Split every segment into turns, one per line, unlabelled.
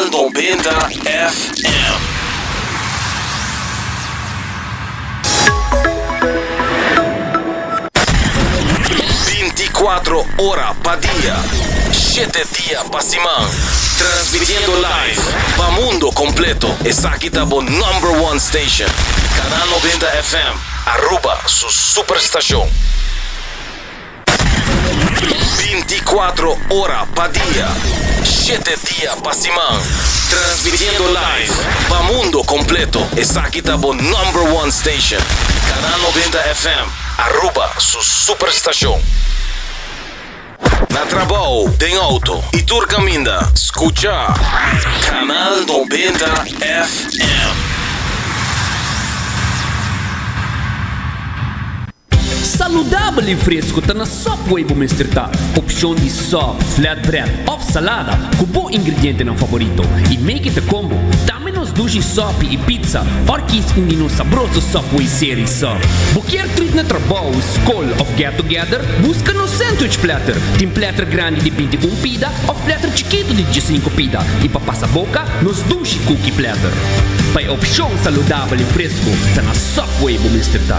Canal 90 FM. Binticuatro ora pa dia, shete dia pa siman, transmitiendo live pa mundo completo. Esaki ta bo number one station, Canal 90 FM, Aruba su superstacion. Binticuatro ora pa dia, shete dia pa siman, transmitiendo live pa mundo completo. Esaki ta bo number one station, Canal 90 FM, Aruba su superstacion. Na trabou, den auto y tur caminda, scucha Canal 90 FM.
Saludabel i fresku ta na Subway bo mester ta. Opshon di sòp, flatbread òf salada ku bo ingredientenan faborito i make it a combo. Tambe nos dushi sòpi i pizza òr kis un di nos sabroso Subway Series sub. Bo kier treat na trabou, skol òf get together? Buska nos sandwich platter. Tin platter grandi di 21 pida òf platter chikitu di 15 pida i pa pasa boka nos dushi cookie platter. Pa e opshon saludabel i fresku ta na Subway bo mester ta.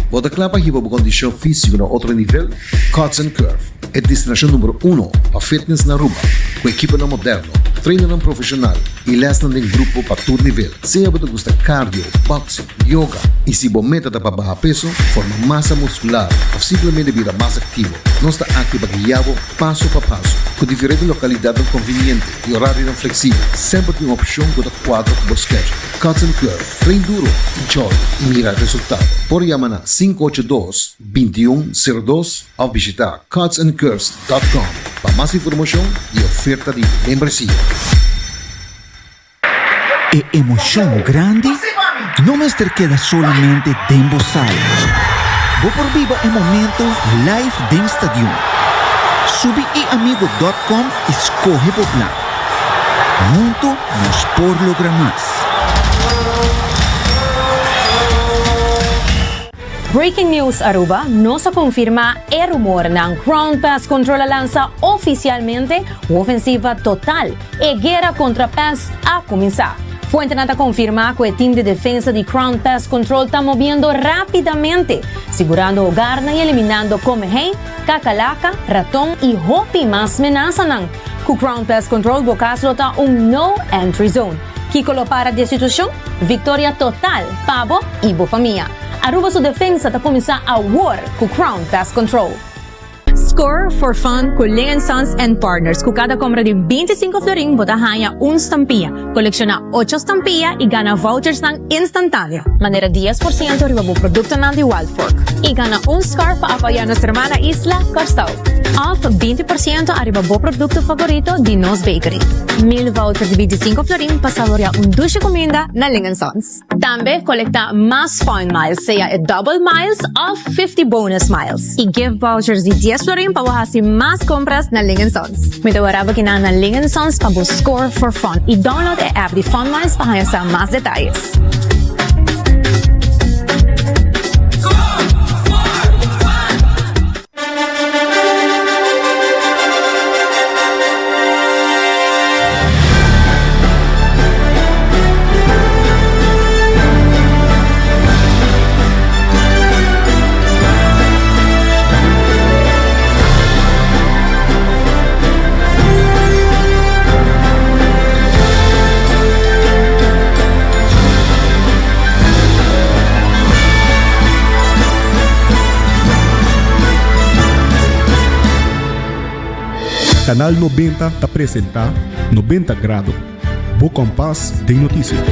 Bo ta kla pa hiba bo kondishon físiko na otro nivel? Cuts and Curve, e destinashon numero uno pa fitness na Aruba, ku ekiponan moderno, trainernan profeshonal i lèsnan den grupo pa tur nivel. Sea bo ta gusta cardio, boxing, yoga i si bo meta ta pa baha peso, forma masa muskular òf simplemente bira mas aktivo, nos ta aki pa guia bo paso pa paso. Ku diferente lokalidatnan konviniente i orarionan fleksibel, semper tin un opshon ku ta kuadra ku bo schedule. Cuts and Curve, train duro, enjoy i mira resultado. Por yama na 582 2102 òf bishitá cutsandcurves.com pa mas informashon i oferta di membresia.
E emocion grandi no mester keda solamente den bo sala. Bo por biba e momento live den stadion. Subi iamigo dot com y scoge bo plan. Hunto nos por logra mas.
Breaking News Aruba, Nos a confirma e rumornan, Crown Pest Control a lansa oficialmente un ofensiva total. E guera contra pest a cuminsa. Fuentenan ta confirma cu e team di defensa di Crown Pest Control ta moviendo rapidamente, sigurando hogarnan y eliminando comehei, cacalaca, raton y hopi mas menasanan. Cu Crown Pest Control bo cas lo ta un no entry zone. Kico lo para di e situacion? Victoria total pa bo y bo famia. Aruba su defensa ta cuminsa awor cu Crown Pest Control. Score for fun cu Ling Sons and Partners. Cu cada compra di 25 florin bo ta haya un stampia. Colecciona ocho stampia y gana vouchersnan instantaneo. Manera 10% riba bo productonan di Wild Fork. Y gana un scarf pa apoya nos hermana isla, Kòrsou. Of 20% ariba bo producto favorito di nos bakery. 1000 voucher di 25 florin pa saborea un dushi cuminda na Ling Sons. Tambe colecta mas Fun Miles, sea e Double Miles of 50 Bonus Miles. Y gift vouchers di 10 florin pa bo haci mas compras na Ling Sons. Mi ta wara bo kinan na Ling Sons pa bo score for fun. Y download e app di Fun Miles pa haña sa mas detayes.
Canal 90 ta presenta 90 Grado, bo kompas den notisia.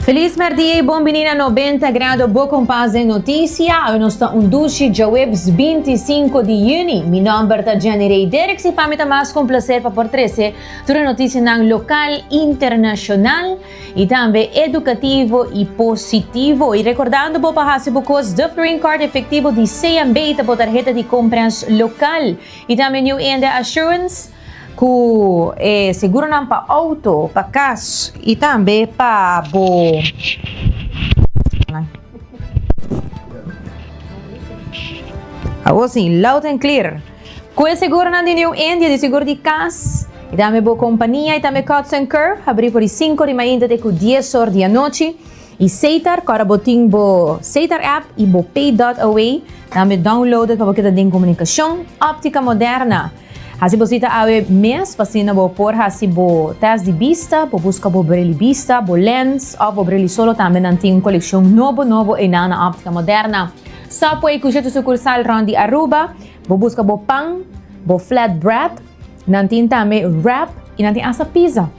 Feliz merdia y bon bini na 90 Grado bo kompas den noticia. Awe nos ta un dushi djaweps 25 di juni. Mi nomber ta Jenny Ray Derks y pa mi ta mas ku un placer pa por trece tur e noticianan local, internacional y tambe educativo y positivo. Y recordando bo pa haci bo cos de Green Card efectivo di CMB ta bo tarheta di compras local. Y tambe New India Assurance cu e seguronan pa auto, pa cas y tambe pa bo. Awor si, loud and clear. Cu e seguronan di New India, di seguro di cas, y tambe bo compania y tambe Cuts and Curve, habri for di 5 di mainta te cu 10 or di anochi. Y Setar, cu ora bo tin bo Setar app y bo pay.away, tambe download it pa bo keda den comunicacion. Optica Moderna. Haci bo cita awe mes, pa asina bo por haci bo test di bista, bo busca bo bril di bista, bo lens of bo bril di solo tambe nan tin un coleccion nobo nobo eynan na Optica Moderna. Subway cu shete sucursal rond di Aruba, bo busca bo pan, bo flat bread, nan tin tambe wrap y nan tin hasta pizza.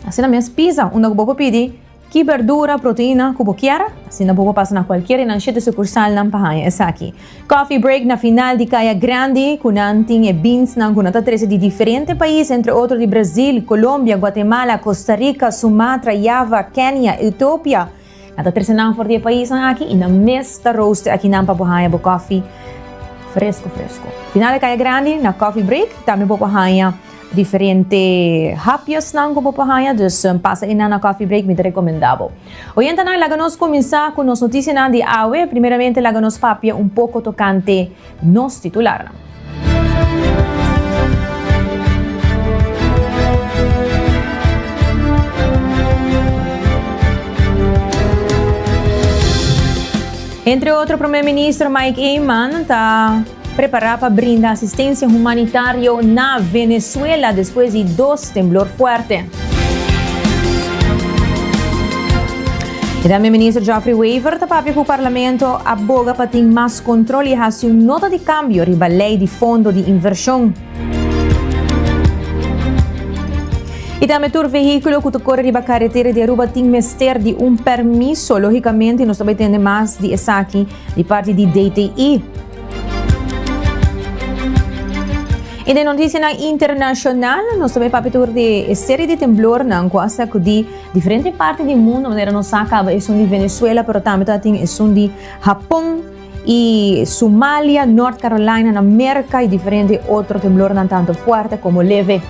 Asina mes pizza, unda cu bo por pidi Ki berdura, proteina ku bo kier? Asina bo por pasa na kualkier di nan shete sukursalnan pa haña esaki. Coffee break na final di Kaya Grandi ku nan tin e beansnan ku nan ta trese di diferente pais, entre otro di Brazil, Colombia, Guatemala, Costa Rica, Sumatra, Java, Kenia, Ethiopia. Nan ta trese nan for di e paisnan aki i nan mes ta roaste akinan pa bo haña bo koffie fresco fresco. Final di Kaya Grandi na coffee break tambe bo por haña. Diferente hapjesnan ku bo por haña, dus pasa einan na coffee break, mi ta rekomendá bo. Oyentenan, laga nos kuminsá ku nos notisianan di awe. Primeramente laga nos papia un poko tokante nos titularnan. Entre otro Prome Minister Mike Eman ta. Prepará pa brinda asistencia humanitario na Venezuela despues di dos temblor fuerte. E tambe Minister Geoffrey Wever ta papia cu Parlamento a boga pa tin mas control y haci un nota di cambio riba ley di fondo di inversion. Y tambe tur vehiculo cu ta core riba carretera di Aruba tin mester di un permiso. Logicamente nos ta bay tende mas di esaki di parti di DTI. Y den noticianan internacional, nos ta bay papia tur di e serie di temblornan cu a sacudi diferente parti di mundo, manera nos sa caba esun di Venezuela, pero tambe ta tin esun di Japon y Somalia, North Carolina na Merca y diferente otro temblornan tanto fuerte como leve.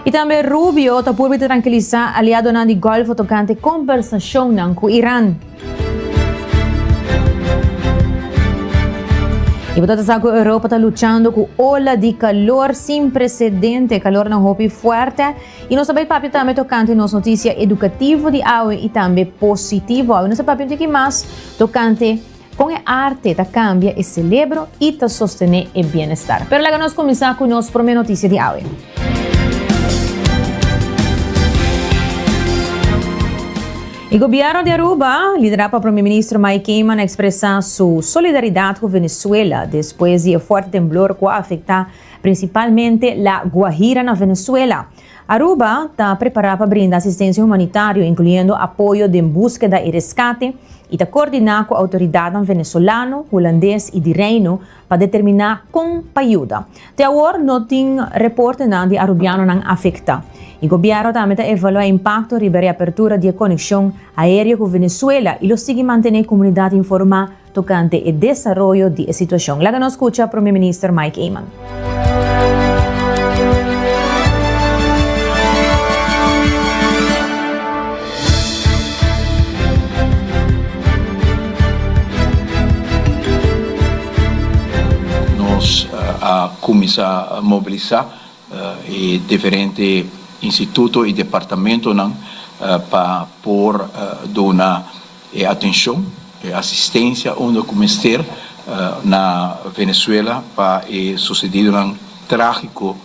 Y tambe Rubio ta purbi ta trankilisa aliadonan di Golfo tocante combersacionnan cu Iran. Y bo ta sa cu Europa ta luchando cu ola di calor sin precedente, calornan hopi fuerte. Y nos ta bay papia tambe tocante nos noticia educativo di awe y tambe positivo. Awe nos ta papia un tiki mas tocante Con e arte ta cambia e celebro y ta sostene e bienestar. Pero laga nos cuminsa cu nos prome noticia di awe. E gobierno di Aruba, lidera pa Prome Ministro Mike Eman a expresa su solidaridad cu Venezuela despues di e fuerte temblor cu a afecta principalmente La Guajira na Venezuela. Aruba ta prepará pa brinda asistensia humanitario, inkluyendo apoyo den búskeda i reskate, i ta koordiná ku outoridatnan venezolano, hulandes i di Reino pa determiná kon pa yuda. Te awor no tin reportenan di arubianonan afektá. E gobièrnu tambe ta evaluá e impakto riba e reapertura di e konekshon aéreo ku Venezuela i lo sigui mantené komunidat informá tocante e desaroyo di e situacion. Laga nos scucha Prome Minister Mike Eman.
Nos a cuminsa mobilisa e diferente instituto y departamentonan pa por duna E atencion, e asistencia unda cu mester na Venezuela pa e sucedidonan tragico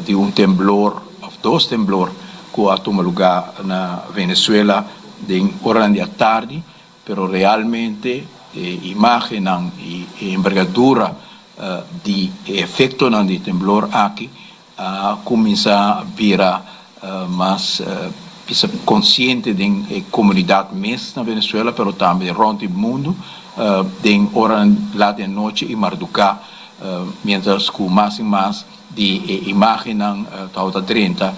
di un temblor of dos temblor cu a tuma lugar na Venezuela den oranan di atardi, pero realmente e imagennan y e envergadura di e efectonan di e temblor aki a cuminsa bira. Mas bisa konsiente den e komunidat mes na Venezuela pero tambe rònt di mundu den oranan lat di anochi i marduká miéntras ku mas i mas di e imágennan tabata drenta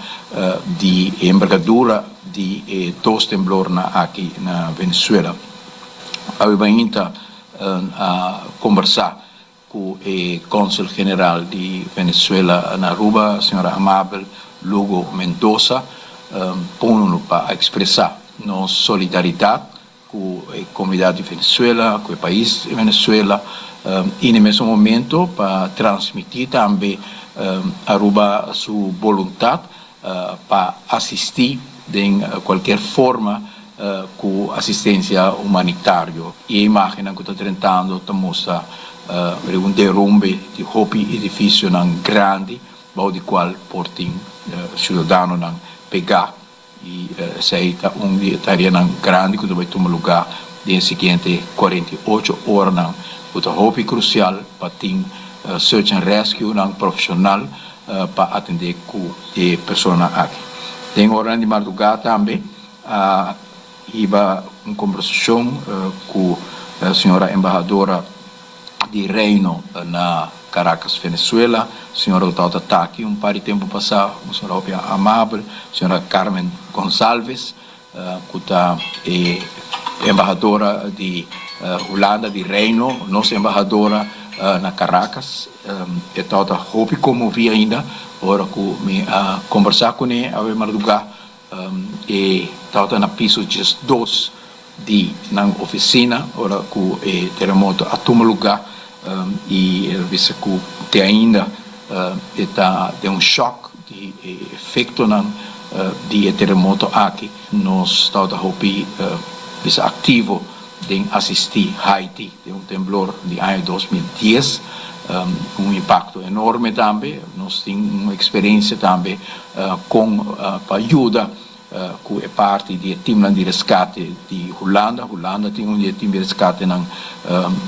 di e embergadura di e dos temblornan aki na Venezuela. Awe mainta a kombersá Ku e Kònsel General di Venezuela na Aruba, señora Amabel Lugo Mendoza, ponu pa a ekspresá nos solidaridat ku e komunidat di Venezuela, ku e pais di Venezuela i na e mesun momento pa transmití tambe Aruba su boluntat pa asistí den kualkier forma ku asistensia humanitario. E imágennan ku ta drentando ta mustra riba un derumbe di hopi edifisionan grandi bou di kual por tin siudadanonan pegá. I esei ta un di e tareanan grandi ku ta bai tuma lugá den e siguiente 48 oranan ku ta hopi krusial pa tin search and rescue-nan profeshonal pa atendé ku e persona aki. Den oranan di mardugá tambe a hiba un kombersashon ku señora embahadora di Reino na Caracas, Venezuela, señora ku tabata ta aki un par di tempu pasá, un señora hopi amabel, señora Carmen Gonsalves. Ku ta e embahadora di Hulanda di Reino, nos embahadora na Caracas. E tabata hopi konmoví ainda ora ku mi a kombersá kuné awe mardugá. E tabata na piso 12 di nan ofisina ora ku e teremoto a tuma lugá i el a bisa ku te ainda e ta den un shòk Di e efectonan di e teremoto aki nos tabata hopi bisa activo den asisti Haiti den un temblor di aña 2010, un impacto enorme tambe. Nos tin un experiencia tambe con pa yuda cu e parti di e teamnan di rescate di Hulanda. Hulanda tin un di e team di rescatenan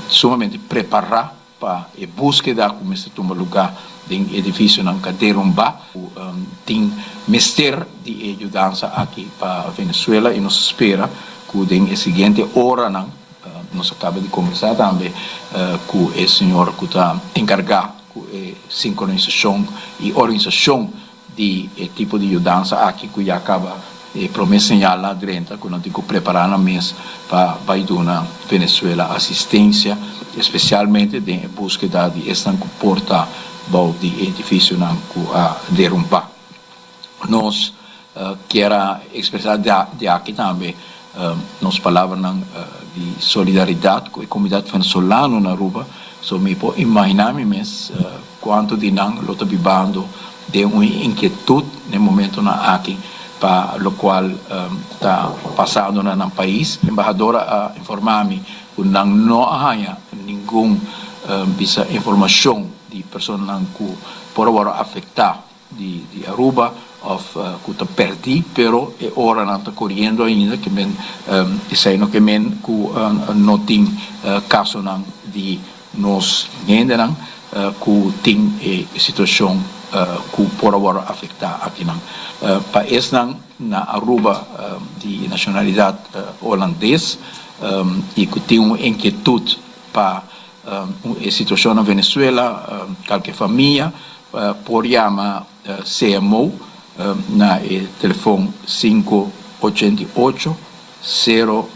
sumamente prepara Pa e búskeda ku mester tuma lugá den edifisionan ka derumbá, ku tin mester di e yudansa aki pa Venezuela i nos a spera ku den e siguiente oranan, nos a kaba di kombersá tambe ku e señor ku ta enkargá ku e sinkronisashon i organisashon Di e tipo di yudansa aki ku ya kaba e promé señalnan a drenta ku nan tin ku prepará nan mes pa bai duna Venezuela asistensia, espesialmente den e búskeda di esnan ku por ta bou di e edifisionan ku a derumbá. Nos kier a ekspresá di aki tambe nos palabranan di solidaridat ku e komunidat venezolano na Aruba, so mi por imaginá mi mes Cuanto di nan lo ta bibando den un inquietud n'e momentonan aki pa locual ta pasando na nan pais? Embahadora a informa mi cu nan no a haña ningun bisa informacion di personanan cu por a worde afecta di Aruba of cu ta perdi, pero e oranan ta coriendo ainda, ke men esey no ke men cu no tin casonan di Nos hendenan ku tin e situashon ku por a wòrdu afektá akinan. Pa esnan na Aruba di nashonalidat holandes i ku tin un inkietut pa e situashon na Venezuela, kalke famia por yama CMO na e telefon 588 0.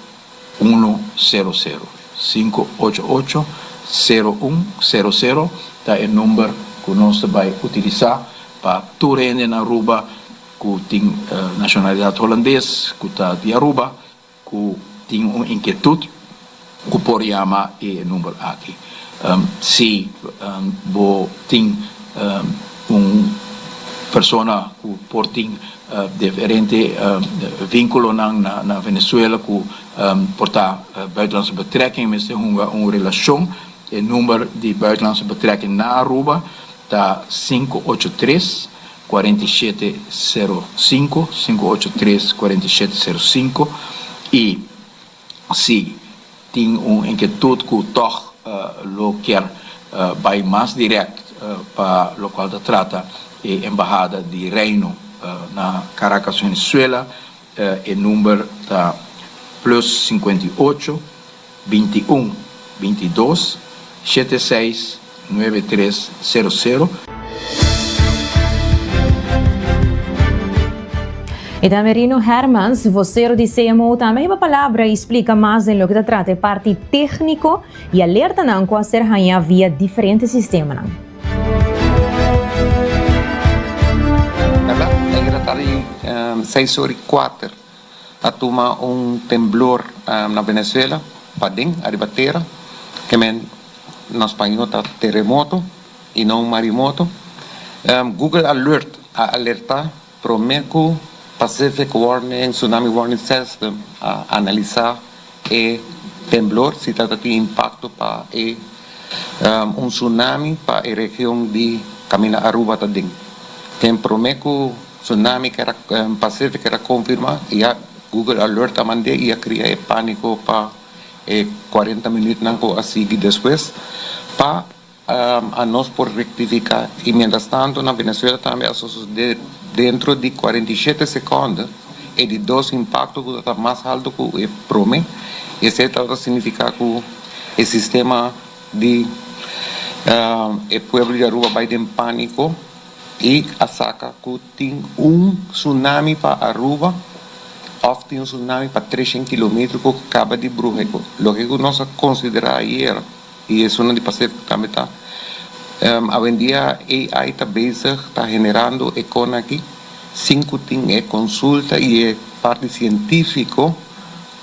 Uno sero sero. Sinku ocho ocho, sero un, sero sero ta e number ku nos ta bai utilisá pa tur hende na Aruba ku tin nashonalidat holandes, ku ta di Aruba, ku tin un inkietut ku por yama e number aki. Si bo tin un persona ku por tin Diferente vinculonan na Venezuela cu por ta buitenlandse betrekking mester hunga un relacion. E number di buitenlandse betrekking na Aruba ta 583 4705, 583 4705, y si Tin un inkietut ku tòg lo kier bai mas dirèkt pa lokual ta trata e embahada di Reino. na Caracas, Venezuela, e number ta plus 58 21 22 shete seis nuebe tres sero sero.
E tambe Rino Hermans, vocero di CMO, tambe hiba palabra y splica mas den loke ta trata e parti tecnico y alertanan cu a ser haña via diferente sistemanan.
Berdad, ayera tardi seis ora y cuater a tuma un temblor na Venezuela, paden, ariba tera, ke men na spañó ta terremoto y no un marimoto. Google Alert a alerta prome ku Pacific Warning Tsunami Warning System a analisa e temblor si ta tin impacto pa e un tsunami pa e region di caminda Aruba ta den. Den prome cu tsunami kera Pacific kera confirma ya Google Alert a mande y a cria e panico pa e cuarenta minuutnan cu a sigui despues pa A nos por rectifica y mientras tanto na Venezuela tambe a sosode dentro di 47 seconde e di dos impacto cu ta mas alto cu e prome. Esey tabata significa cu e sistema di e pueblo di Aruba bay den panico y a saca cu tin un tsunami pa Aruba of tin un tsunami pa treshen kilometro cu caba di bruha. Loke cu nos a considera ayer. I esunnan di Pacifico tambe ta. Awendia AI ta bezig ta generando e kon aki sin ku tin e konsulta i e parti sientífiko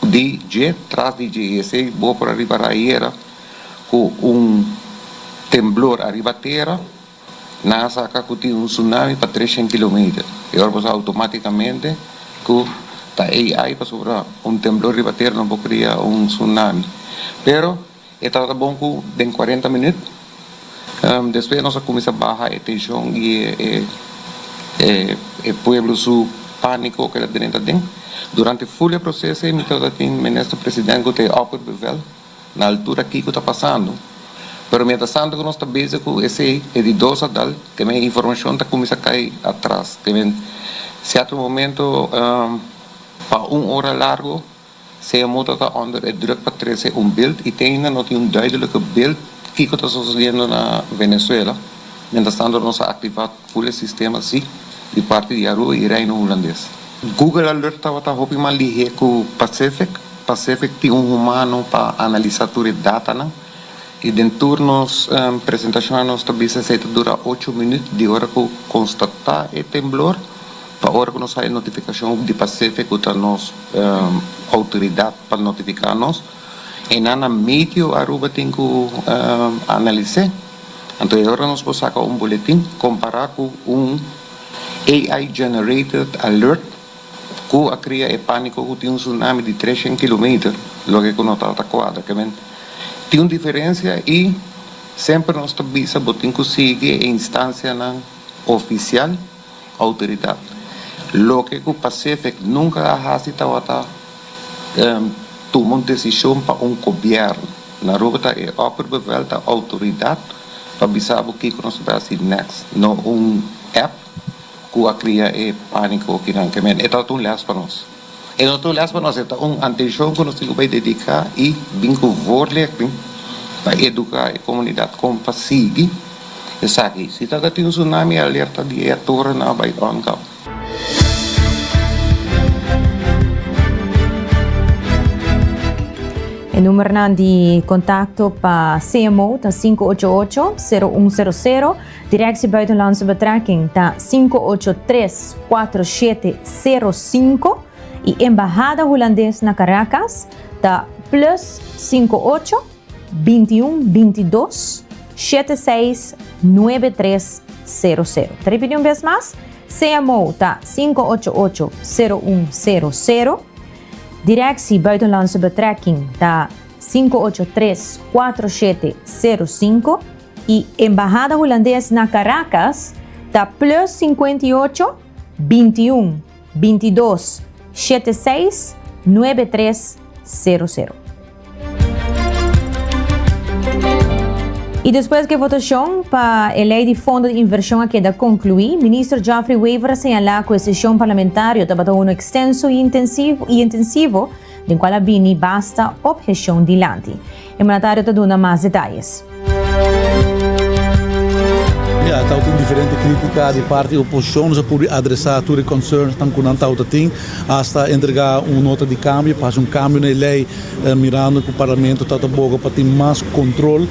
di dje tras di dje. I esei bo por a ripará ayera ku un temblor ariba tera nan a saka ku tin un tsunami pa treshen kilometer. E ora bo sa outomátikamente ku ta AI pasobra un temblor riba tera no por kria un tsunami. Pero. E tabata bon ku den kuarenta minüt despues nos a kuminsá baha e tenshon i e pueblo su pániko ku el a drenta aden. Durante ful e proseso ei mi tabata tin minister president ku ta e opperbevel na altura kiko ta pasando. Pero mientras tanto ku nos ta bezig ku esei e di dos a dal te men informashon ta kuminsá kai atras. Te men sierto momento pa un ora largo. Sea motor ta onder e druk pa trece un beeld y te ainda no tin un duidelijke beeld kico ta sucediendo na Venezuela. Mientras tanto nos a activa full e sistema si di parti di Aruba y Reino Hulandes. Google Alert tabata hopi mas lihe cu Pacific. Pacific tin un humano pa analisa tur e datanan y den tur nos presentacionnan nos ta bisa esey ta dura ocho minuut di ora cu constata e temblor. Pa ora ku nos haya notifikashon di Pacific ku ta nos outoridat pa notifiká nos, einan na medio Aruba tin ku analis'é. Anto e ora nos por saka un boletin kompará ku un AI generated alert ku a kria e pániko ku tin un tsunami di treshen kilometer, loke ku no tabata kuadra. Ke men tin un diferensia i semper nos ta bisa bo tin ku sigui e instansianan ofisial. Autoridad. Loke cu Pacific nunca a haci tawata tuma un decision pa un gobierno. Na Aruba ta e opperbevel ta autoridad pa bisa bo kico nos ta haci next, no un app cu a cria e panico kinan. Ke men e tawata un les pa nos. E no ta un les pa nos, e ta un antencion cu nos tin cu bay dedica y bin cu voorlichting pa educa e comunidad con pa sigui esaki. Si ta tin un tsunami alerta di e torennan a bay on caba.
E numernan di contacto pa CMO ta 588 0100. Directie Buitenlandse Betrekking ta 583 4705 y Embahada Hulandes na Caracas ta plus 58 21 22 76 9300. Ta ripiti un bes mas, CMO ta 588 0100, Directie Buitenlandse Betrekking ta 583 4705 y Embahada Hulandes na Caracas ta plus 58 21 22 76 93 00. Y despues cu e votacion pa e ley di fondo di inversion a keda conclui, Minister Geoffrey Wever a señala cu e sesion parlamentario tabata uno extenso y intensivo den cual a bini basta obhecion dilanti. E mandatario ta duna mas detayes.
Ya, tabatin diferente critica di parti oposicion, nos a pudi adresa tur e concernsnan cu nan tabata tin, hasta entrega un nota di cambio pa haci un cambio na e ley mirando cu Parlamento tabata boga pa tin mas control.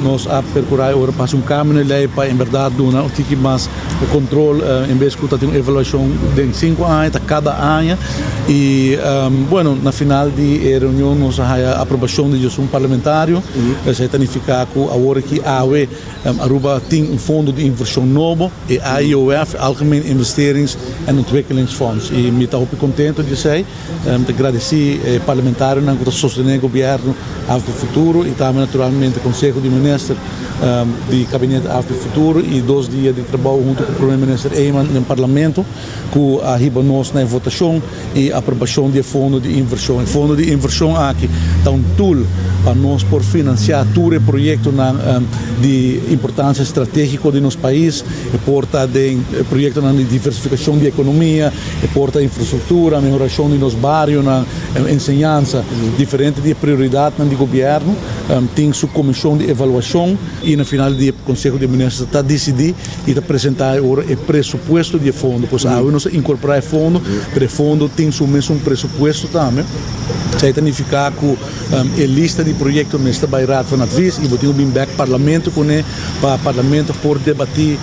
Nos a percura e ora pa haci un cambio na e ley pa en berdad duna un tiki mas control en bes cu ta tin un evaluacion den cinco aña ta cada aña y bueno na final di e reunion nos a haya aprobacion di diosun parlamentario esey ta nifica cu awor aki awe Aruba tin un fondo di inversion nobo e AIOF Algemeen Investerings en Ontwikkelingsfonds y mi ta hopi contento di esey. Mi ta gradisí e parlamentarionan ku ta sostené gobièrnu Avp Futuro i tambe naturalmente Konseho di Minister di Kabinete Avp Futuro i dos dia di trabou huntu ku Prome Minister Eman den Parlamento ku a hiba nos na e votashon i aprobashon di e fondo di invershon. E fondo di invershon aki ta un tool pa nos por finansiá tur e proyektonan di importansia stratégiko di nos pais. E por ta den proyektonan di diversifikashon di ekonomia. E por ta infrastruktura, mehorashon di nos barionan, enseñansa. Diferente di e prioridatnan di gobièrnu tin su komishon di evaluashon i na final di dia Konseho di Minister ta disidí i ta presentá e ora e presupuesto di e fondo. Pues awe nos a inkorporá e fondo, pero e fondo tin su mesun presupuesto tambe. Esei ta nifiká ku e lista di proyekto mester bai Raad van Advies i bo tin ku bin bèk Parlamento kuné pa Parlamento por debatí.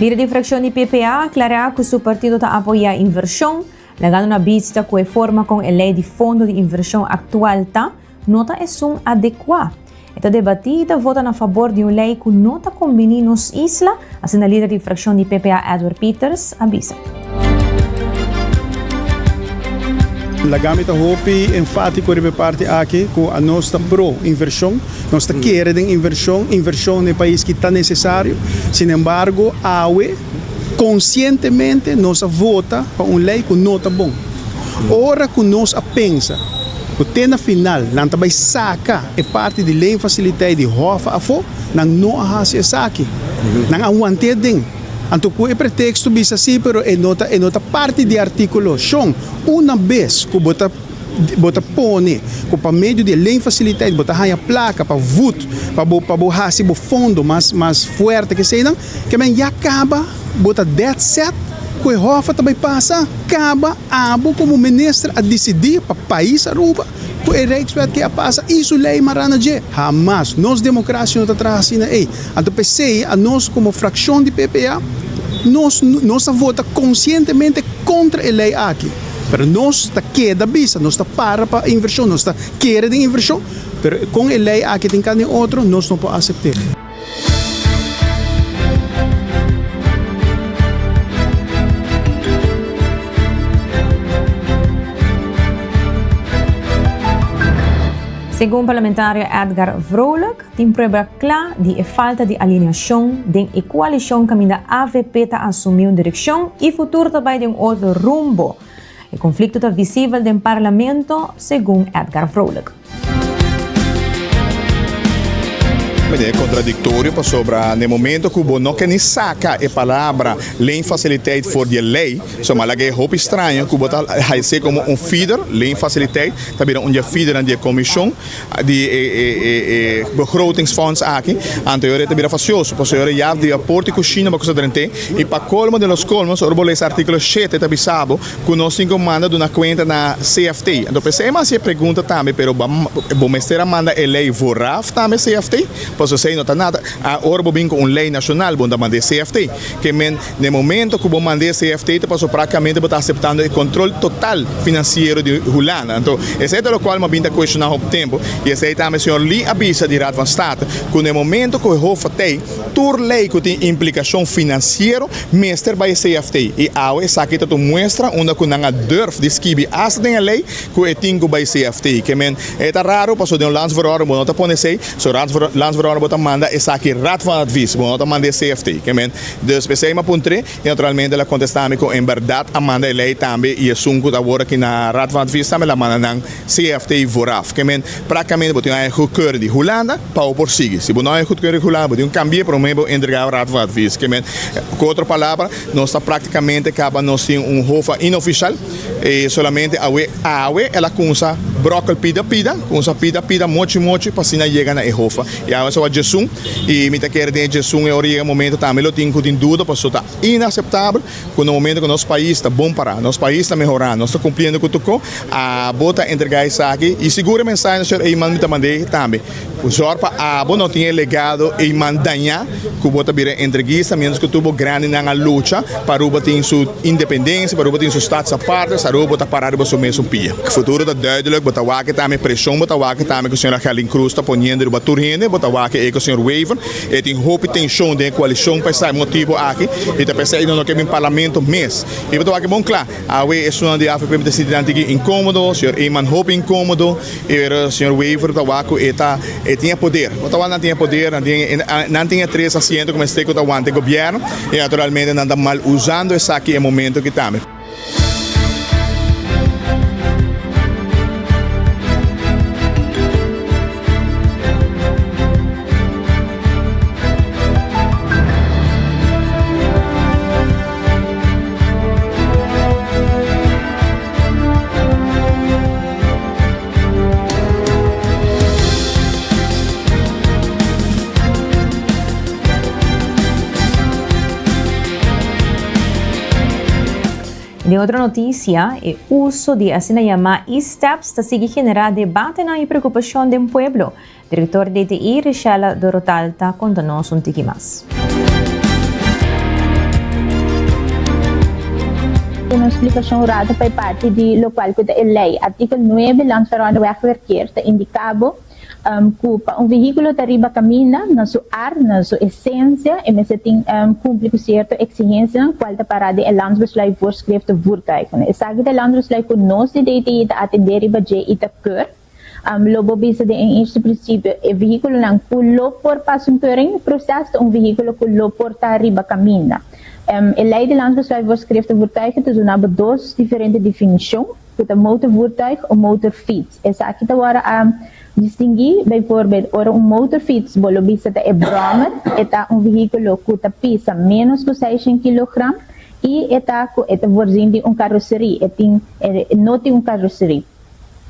Lider di fraccion di PPA a aclara cu su partido ta apoya inversion, lagando na bista cu e forma con e ley di fondo di inversion actual ta, no ta esun adecua. E ta debatí i ta vota na fabor di un lei ku no ta kombiní nos isla, asina lider di frakshon di PPA Edward Pieters a bisa.
Laga mi ta hopi enfátiko riba e parti aki ku anos ta pro invershon, nos ta kere den invershon, invershon na e pais ki ta nesesario. Sinembargo awe konsientemente nos a vota pa un lei ku no ta bon. Ora ku nos a pensa ku te na final nan ta bai saka e parti di leenfaciliteit di Hof afó, nan no a hasi esaki. Nan a want'é den. Anto ku e preteksto bisa sí, pero e no ta e no ta parti di e artíkulo. Shon, una bes ku bo ta bo ta pone ku pa medio di e leenfaciliteit bo ta haña plaka pa vut pa bo pa bo hasi bo fondo mas mas fuerte ke eseinan, ke men ya kaba bo ta dead set ku e Hof ta bai pasa. Kaba abo komo minister a disidí pa pais Aruba. Ku e Rijkswet ke a pasa i su lei mará na dje? Hamas! Nos demokrasia no ta traha asina ei. Anto p'esei anos komo frakshon di PPA nos nos a vota konsientemente kontra e lei aki. Pero nos ta keda bisa, nos ta para pa invershon, nos ta kere den invershon, pero kon e lei aki tin kanda den otro nos no por asept'é.
Segun parlamentario Edgar Vrolijk tin prueba kla di e falta di alineashon den e koalishon kaminda avp ta asumí un direkshon i futuro ta bai den un otro rumbo. E konflikto ta visibel den parlamento, segun Edgar Vrolijk.
E kontradiktorio pasobra na e momento ku bo no ke ni saka e palabra leenfaciliteit for di e lei, so ma laga e hopi straño ku bo ta hais'é komo un feeder, leenfaciliteit ta bira un di e feedernan di e komishon di e begrotingsfonds aki, anto e ora e ta bira fasioso pasobra e ora ya di aporte kushina bo kusa drent'é i pa kolmo de los kolmos ora bo lesa artíkulo shete ta bisa bo Ku nos tin ku manda duna kuenta na CFT. Anto p'esei mi a hasi e pregunta tambe, pero bo mester a manda e lei vooraf tambe CFT? Pasobra esei no ta nada. Ora bo bin ku un lei nashonal bo no ta manda e CFT. Ke men na e momento ku bo manda e CFT ta pasobra praktikamente bo ta aseptando e kontrol total finansiero di Hulanda. Anto esei ta lokual mi a bin ta kuestioná hopi tempu i esei tambe señor Lee a bisa di Raad van State ku na e momento ku e Hof a tei tur lei ku tin implikashon finansiero mester bai e CFT i awe esaki ta un muestra unda ku nan a durf di skibi asta den e lei ku e tin ku bai CFT. Ke men e ta raro pasobra den un landsverordening bo no ta pone esei. So landsverordening bo ta manda esaki Raad van Advies, bo no ta manda e CFT. Ke men, dus p'esei mi a puntr'é i naturalmente el a kontestá mi ku en bèrdat a manda e lei tambe i esun ku ta awor aki na Raad van Advies tambe el a manda nan CFT vooraf. Ke men, praktikamente bo tin un haña goedkeuring di Hulanda pa bo por sigui. Si bo no haña goedkeuring di Hulanda bo tin un kambi'é promé bo entregá Raad van Advies. Ke men, ku otro palabra nos ta praktikamente kaba nos tin un hofa inofishal. E solamente awe awe el a cunsa brokkel pida pida, cunsa pida pida, mochi mochi pa asina yega na e hofa. Y awe sa wak djesun y mi ta kere den e djesun e ora yega momento tambe lo tin cu tin duda paso ta inaceptabel cu na momento cu nos pais ta bon para, nos pais ta mehora, nos ta cumpliendo cu tur abo ta entrega esaki y sigur e mensahe na señor Eman mi ta mand'e tambe. Zòrg pa abo no tin e legado eiman dañá ku bo ta bira entreguista miéntras ku tur bo grandinan a lucha pa Aruba tin su independensia, pa Aruba tin su status aparte, Aruba bo ta pará riba su mesun pia. Futuro ta duidelijk, bo ta wak e tambe preshon, bo ta wak e tambe ku señora Gerlin Cruz ta poniendo riba tur hende, bo ta wak e ku señor Wever, e tin hopi tenshon den e koalishon pa esaki motibu aki i ta p'esei no ke bin parlamento mes. I bo ta wak e bon kla, awe esunnan di avp mi ta sinti nan tiki inkomodo, señor Eman hopi inkomodo. Pero señor Wever ta wak cu e ta e tin e poder. No ta wak nan tin e poder, nan tin nan tin e tres asiento cu mester cu ta wanta e gobierno y naturalmente nan ta mal usando esaki e momento aki tambe.
Den otro noticia, e uso di asina yama e-steps ta sigui genera debatenan y preocupacion den pueblo. Director DTI, Richella Dorotal ta conta nos un tiki mas.
Un splikashon rato pa e parti di lokual ku ta e lei. Artikel nuebe Landsverordening Wegverkeer ta indiká bo ku pa un vehíkulo ta riba kaminda, na su art, na su esensia, e mester tin kumpli ku sierto eksigensianan kual ta pará den e Landsbesluit Voorschriften Voertuigen. Esaki ta e Landsbesluit ku nos di DTI ta atendé riba dje i ta keur. Lo bo bisa den e eerste principio, e vehiculonan cu lo por pasa un keuring proces ta un vehiculo cu lo por ta riba caminda. E ley di Landsbesluit Voorschriften Voertuigen ta duna bo dos diferente definicion, cu ta motorvoertuig o motorfiets. Esaki ta worde a distingui, bijvoorbeeld ora un motorfiets bo lo bisa ta e brommer, e ta un vehiculo cu ta pisa menos cu seishent kilogram y e ta cu e ta voorzien di un carrocerie, e tin e no tin un carrocerie.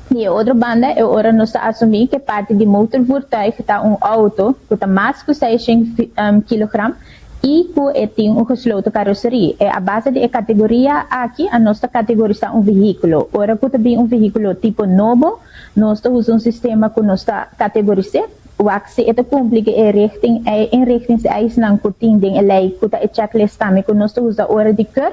Di e otro banda, e ora nos ta asumí ku e parti di motorvoertuig ta un outo ku ta mas ku seishent kilogram i ku e tin un gesloten karoserie. E a base di e kategoria aki a nos ta kategorisá un vehíkulo. Ora ku ta bin un vehíkulo tipo nobo, nos ta usa un sistema ku nos ta kategoris'é, wak si e ta kumpli ku e richting, e inrichtingseisnan ku tin den e lei ku ta e checklist tambe ku nos ta usa ora di keur.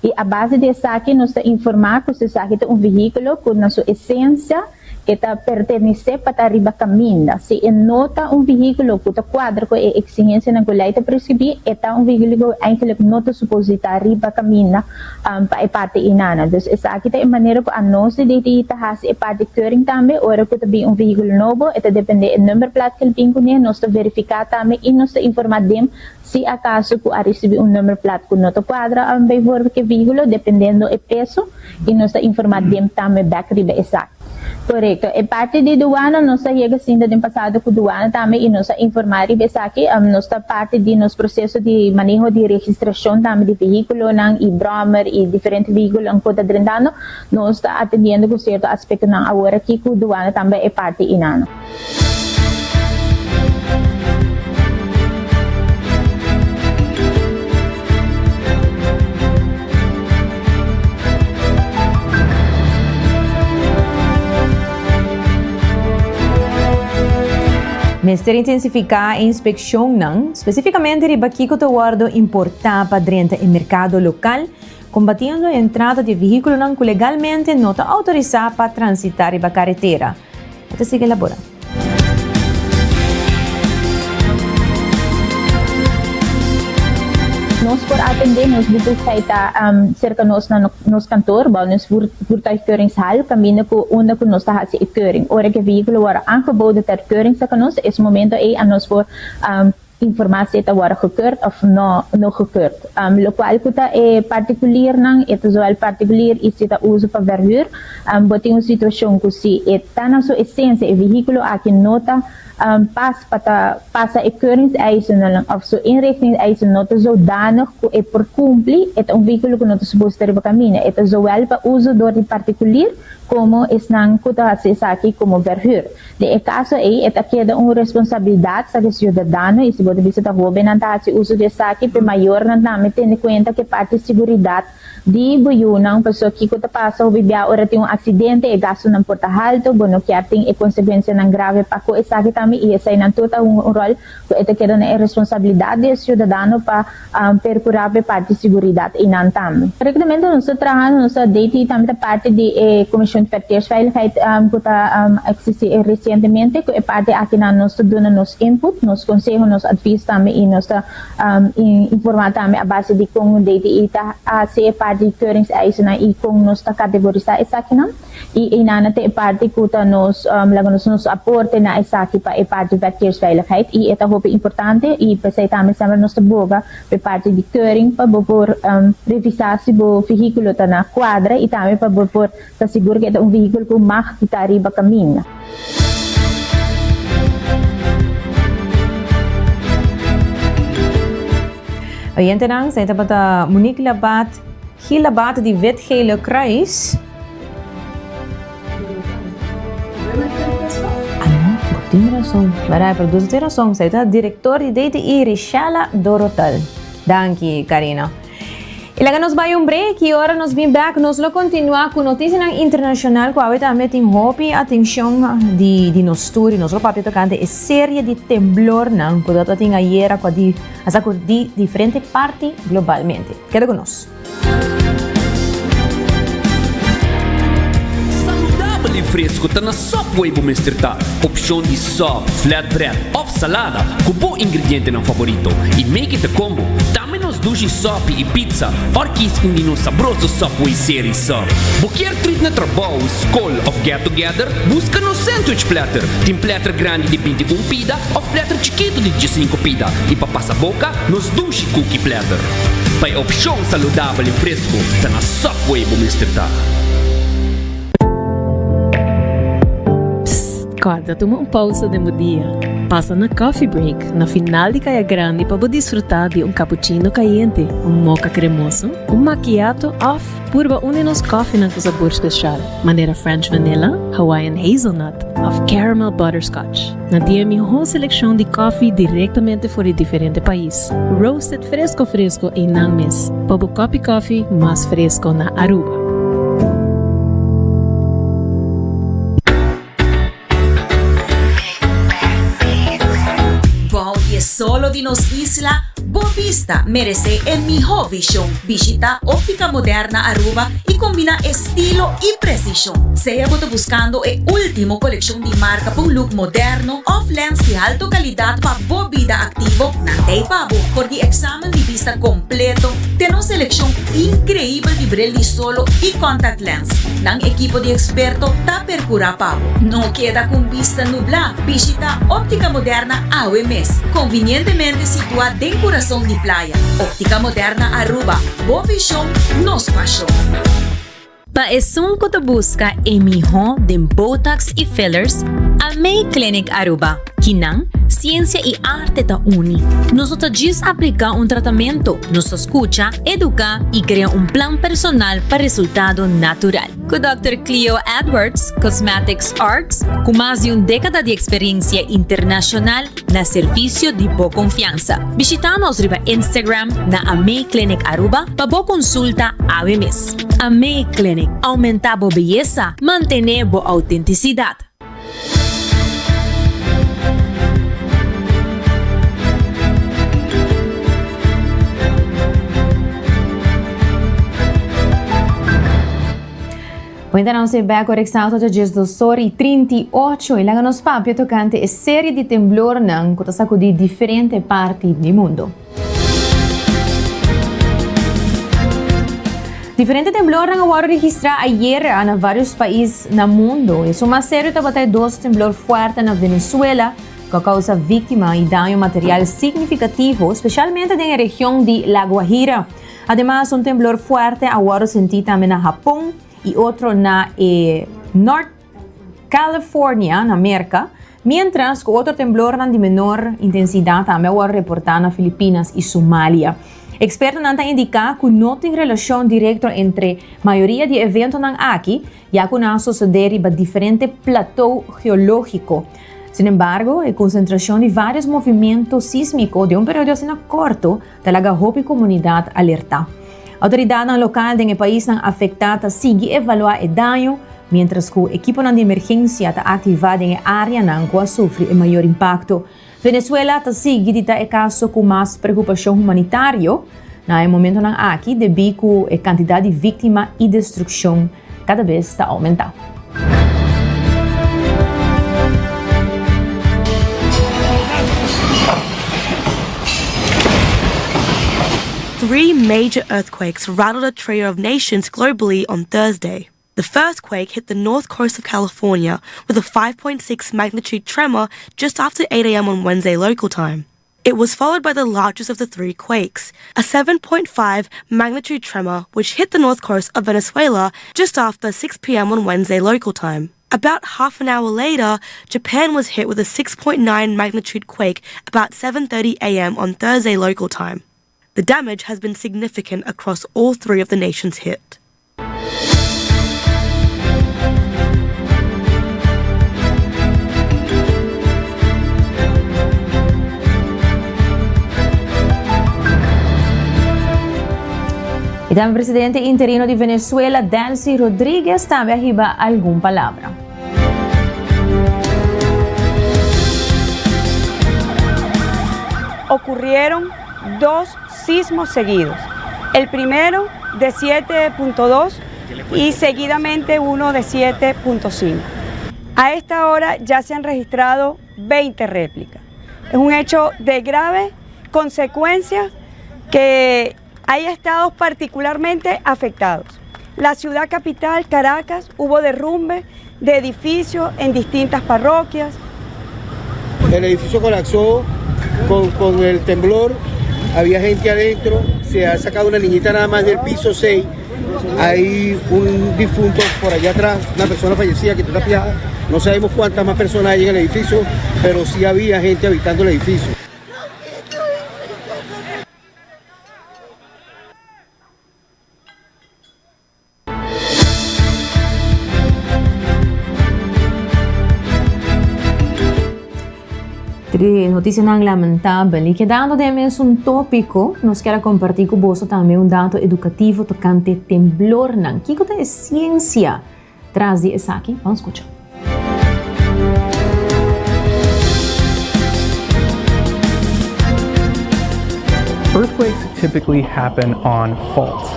I a base di esaki nos ta informá ku esaki ta un vehíkulo ku na su esensia e ta pertenesé pa ta riba kaminda. Si e no ta un vehíkulo ku ta kuadra ku e eksigensianan ku lei ta preskribí, e ta un vehíkulo ku eigentlik no ta supos di ta riba kaminda pa e parti inana. Dus esaki ta e manera ku anos di DTI ta hasi e parti keuring tambe. Ora ku ta bin un vehíkulo nobo, e ta dependé e nummerplaat ku el bin kuné, nos ta verifiká tambe i nos ta informá dem Si acaso cu a ricibi un nummerplaat cu no ta cuadra bijvoorbeeld cu e vehiculo, dependiendo e peso, y nos ta informa dem tambe bek riba esaki. Corecto. E parti di douane, nos a yega sinta den pasado cu douane tambe y nos a informa riba esaki. Nos ta parti di nos proceso di maneho di registracion tambe di vehiculonan y brommer y diferente vehiculonan cu ta drentando. Nos ta atendiendo cu cierto aspectonan awor aki cu douane tambe e parti inano.
Mester intensifiká e inspekshonnan, spesifikamente riba kiko ta wòrdu importá pa drenta e merkado lokal, kombatiendo e entrada di vehíkulonan ku legalmente no ta outorisá pa transitá riba karetera. E ta sigui elaborá.
Nos por atendé nos bevoegdheid ta serka nos na nos kantoor, bou nos voertuigkeuringshal, kaminda ku unda ku nos ta hasi e keuring. Ora ku e vehíkulo wòrdu aangeboden ter keuring serka nos, es momento ei a nos por informá si e ta wòrdu gekeurd òf no no gekeurd. Lokual ku ta e partikuliernan, e ta zowel partikulier i si ta uso pa verhuur. Bo tin un situashon ku si e ta na su esensia e vehíkulo aki no ta pas pa ta pasa e keuringseisen òf su inrichtingseisen no ta zodanig ku e por kumpli, e ta un vehíkulo ku no ta suposto ta riba kaminda. E ta zowel pa uso dor di partikulier komo esnan ku ta hasi esaki komo verhuur. Den e kaso ei e ta keda un responsabilidat sa di siudadano i si bo ta bisa ta hóbennan ta hasi uso di esaki, p'e mayornan tambe tene kuenta ku e parti siguridat di bo yunan, pasobra kiko ta pasa hopi bia ora tin un aksidente e gastunan por ta haltu, bo no kier tin e konsekuensianan grave pa ku esaki tambe i eseinan tur ta hunga un ròl ku e ta keda na e responsabilidat di e siudadano pa perkurá pa e parti siguridat einan tambe. Reklamento nos ta traha, nos ta DT tambe ta parti di e Komishon di Verkeersveiligheid ku ta eksistí resientemente, ku e parti akinan nos ta duna nos input, nos konseho, nos advis tambe i nos ta informá tambe a base di kon DTI ta hasi e parti di keuringseisen i kon nos ta kategorisá esakinan. I einan ta e parti ku ta nos laga nos nos aporte na esaki pa e parti verkeersveiligheid i e ta hopi importante i p'esei tambe semper nos ta boga pa e parti di keuring pa bo por revisá si bo vehíkulo ta na kuadra i tambe pa bo por ta sigur ku e ta un vehíkulo ku mag di ta riba kaminda.
Oyentenan, esei tabata Monique Labat, Gil Labat di Wit Gele Kruis. Ah no, bo tin rason. Barai, producer tin rason. Esei ta director di DTI, Richella Dorotel. Danki, Karina. Y laga nos bai un break y ora nos bin back nos lo continua cu noticianan internacional cu awe tambe tin hopi atencion di, di nos tur y nos lo papia tocante e serie di temblornan cu ta tin ayera cu a di, a sacudi diferente parti globalmente. Keda cu nos.
Saludabel y fresco ta na Subway bo mester ta. Opcion di sub, flatbread of salada cu bo ingredientenan favorito y make it a combo. Tambe nos dushi sopi y pizza or kies un di nos sabroso Subway Series sub. Bo kier treat na trabou, scol of get together? Busca nos sandwich platter. Tin platter grandi di 21 pida of platter chikito di 15 pida y pa pasa boca nos dushi cookie platter. Pa e opcion saludabel y fresco ta na Subway bo mester ta.
Psst, kòrda tuma un pousa den bo dia. Pasa na Coffee Break na final di Kaya Grandi pa bo disfrutá di un cappuccino kayente, un mocha kremoso, un macchiato òf purba un di nos kòfinan ku sabor spesial, manera French Vanilla, Hawaiian Hazelnut òf Caramel Butterscotch. Nan tin e mihó selekshon di kòfi direktamente for di diferente pais, roasted fresko fresko einan mes, pa bo kòpi kòfi mas fresko na Aruba.
Bou di e solo di nos isla, bo bista meresé e mihó vishon. Bishita Óptica Moderna Aruba i kombiná estilo i presishon. Sea bo ta buskando e último kolekshon di marka pa un look moderno òf lens di alto kalidat pa bo bida aktivo, nan t'ei pa bo. For di eksamen di bista kompleto te nos selekshon inkreibel di bril di solo i contact lens, nan ekipo di eksperto ta perkurá pa bo. No keda ku un bista nublá, bishita Óptica Moderna awe mes, konvinientemente situá den kurason di playa. Óptica Moderna Aruba, bo vishon, nos pashon.
Pa esun ku ta buska e mihó den botox i fillers, Amei Clinic Aruba. Kinan, siensia i arte ta uni. Nos no ta djis apliká un tratamentu, nos ta skucha, eduká i krea un plan personal pa resultado natural. Ku Dòkter Cleo Edwards, Cosmetics Arts, ku mas di un dékada di eksperensia internashonal na servisio di bo konfiansa. Bishitá nos riba Instagram na Amei Clinic Aruba pa bo konsulta awe mes. Amei Clinic, oumentá bo beyesa, mantené bo outentisidat.
Cuenta nos e bek ora exacto ta 12 or y 38 y laga nos papia tocante e serie di temblornan cu ta sacudi diferente parti di mundo. Diferente temblornan a wòrdu registrá ayera na vários pais na mundu. Esun mas serio tabata e dos temblor fuerte na Venezuela, ku a kousa víktima i daño material signifikativo, spesialmente den e region di La Guajira. Ademas, un temblor fuerte a wòrdu sentí tambe na Hapon i otro na e Nort California, na Merka, miéntras ku otro temblornan di menor intensidat tambe a wòrdu reportá na Filipinas i Somalia. Ekspertonan ta indiká ku no tin relashon direkto entre mayoria di e eventonan aki, ya ku nan a sosodé riba diferente platou geológiko. Sinembargo, e konsentrashon di vários movimentu sísmiko den un periodo asina kòrto ta laga hopi komunidat alertá. Outoridatnan lokal den e paisnan afektá ta sigui evaluá e daño, miéntras ku ekiponan di emergensia ta aktivá den e áreanan ku a sufri e mayor impakto. Venezuela ta sigui di ta e kaso ku mas preokupashon humanitario na e momentonan aki debí ku e kantidat di víktima i destrukshon kada bes ta oumentá.
Three major earthquakes rattled a trio of nations globally on Thursday. The first quake hit the north coast of California with a 5.6 magnitude tremor just after 8 a.m. on Wednesday local time. It was followed by the largest of the three quakes, a 7.5 magnitude tremor which hit the north coast of Venezuela just after 6 p.m. on Wednesday local time. About half an hour later, Japan was hit with a 6.9 magnitude quake about 7:30 a.m. on Thursday local time. The damage has been significant across all three of the nations hit.
Y tambe presidente interino di Venezuela, Delcy Rodriguez, tambe a hiba algun palabra.
Ocurrieron dos sismos seguidos. El primero de 7.2 y seguidamente uno de 7.5. A esta hora ya se han registrado 20 réplicas. Es un hecho de grave consecuencia que hay estados particularmente afectados. La ciudad capital, Caracas, hubo derrumbe de edificios en distintas parroquias.
El edificio colapsó con, con el temblor, había gente adentro, se ha sacado una niñita nada más del piso 6, hay un difunto por allá atrás, una persona fallecida que está tapiada, no sabemos cuántas más personas hay en el edificio, pero sí había gente habitando el edificio.
Noticianan lamentabel. Y kedando den mesun tópiko, nos kier a kompartí ku boso tambe un dato edukativo tokante temblornan. Kiko ta e siensia tras di esaki? Ban skucha.
Earthquakes typically happen on faults.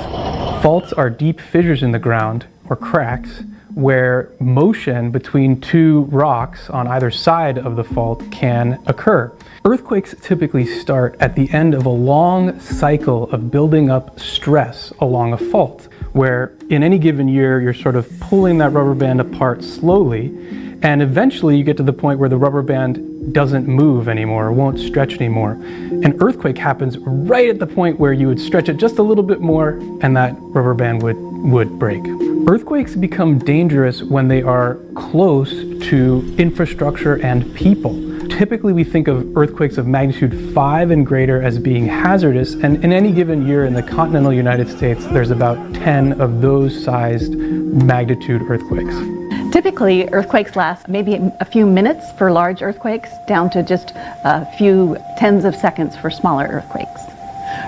Faults are deep fissures in the ground, or cracks, where motion between two rocks on either side of the fault can occur. Earthquakes typically start at the end of a long cycle of building up stress along a fault, where in any given year you're sort of pulling that rubber band apart slowly, and eventually you get to the point where the rubber band doesn't move anymore, won't stretch anymore. An earthquake happens right at the point where you would stretch it just a little bit more and that rubber band would, would break. Earthquakes become dangerous when they are close to infrastructure and people. Typically, we think of earthquakes of magnitude 5 and greater as being hazardous, and in any given year in the continental United States, there's about 10 of those sized magnitude earthquakes.
Typically, earthquakes last maybe a few minutes for large earthquakes, down to just a few tens of seconds for smaller earthquakes.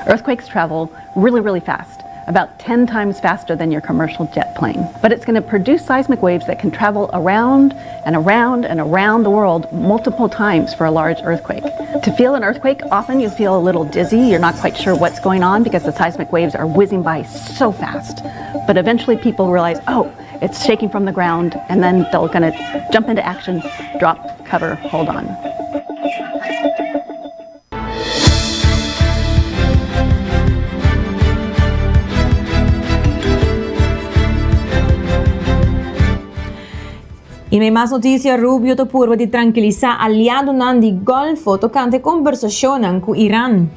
Earthquakes travel really, really fast. about 10 times faster than your commercial jet plane. But it's going to produce seismic waves that can travel around and around and around the world multiple times for a large earthquake. To feel an earthquake, often you feel a little dizzy. You're not quite sure what's going on because the seismic waves are whizzing by so fast. But eventually people realize, oh, it's shaking from the ground, and then they're going to jump into action, drop, cover, hold on.
I mei mas notisia, Rubio ta purba di trankilisá aliadonan di Golfo tokante kombersashonnan ku Iran.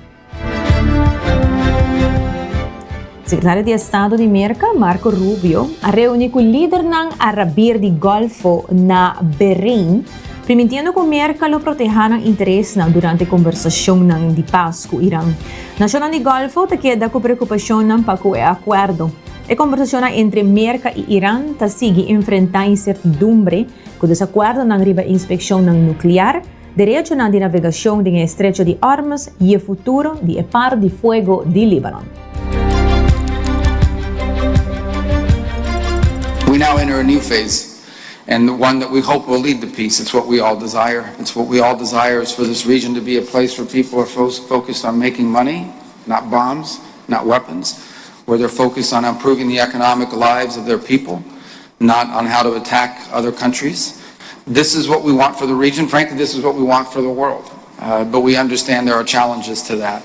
Sekretario di Estado di Merka, Marco Rubio, a reuní ku lidernan arabir di Golfo na Behrein, primintiendo ku Merka lo protehá nan interesnan durante kombersashonnan di pas ku Iran. Nashonnan di Golfo ta keda ku preokupashonnan pa ku e akuerdo. E kombersashonnan entre Merka i Iran ta sigui enfrentá insertidumbre ku desakuerdonan riba inspekshonnan nuklear, Derechonan di navegashon den e Estrecho di Hormuz i e futuro di e paro di fuego di Libanon.
We now enter a new phase and one that we hope will lead to peace. It's what we all desire. It's what we all desire is for this region to be a place where people are focused on making money, not bombs, not weapons, where they're focused on improving the economic lives of their people, not on how to attack other countries. This is what we want for the region. Frankly, this is what we want for the world. Uh, but we understand there are challenges to that.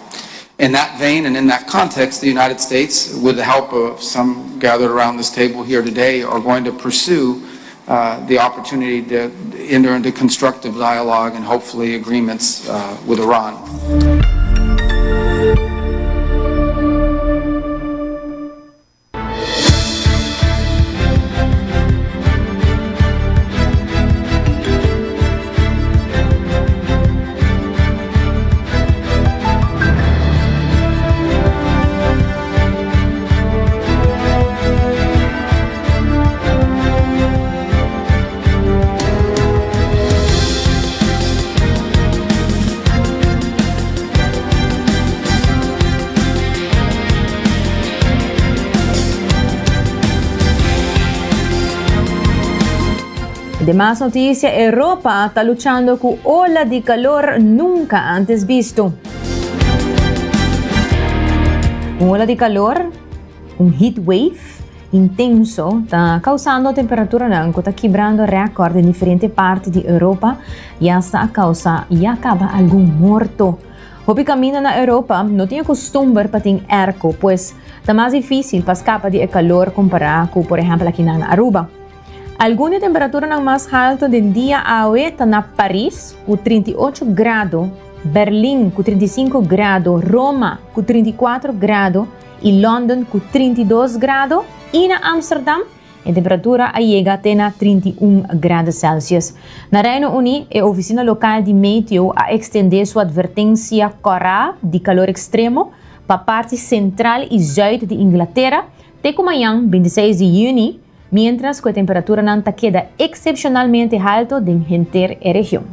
In that vein and in that context, the United States, with the help of some gathered around this table here today, are going to pursue uh, the opportunity to enter into constructive dialogue and hopefully agreements uh, with Iran.
Demas noticia, Europa ta luchando cu ola di calor nunca antes bisto. Un ola di calor, un heat wave intenso, ta causando temperaturanan cu ta kibrando record den diferente parti di Europa y hasta a causa ya caba algun morto. Hopi kaminda na Europa no tin e kustumber pa tin airco, pues ta mas difísil pa skapa di e kalor kompará ku por ehèmpel akinan na Aruba. Algun di e temperaturanan mas haltu den dia awe ta na Paris ku 38 grado, Berlin ku 35 grado, Roma ku 34 grado i London ku 32 grado i na Amsterdam E temperatura a yega te na 31 grado Celsius. Na Reino Uní, e ofisina lokal di meteo a ekstendé su atvertensia kòrá di kalor ekstremo pa parti sentral i zùit di Inglatera te ku mañan, 26 di yüni, miéntras ku e temperaturanan ta keda eksepshonalmente haltu den henter e region.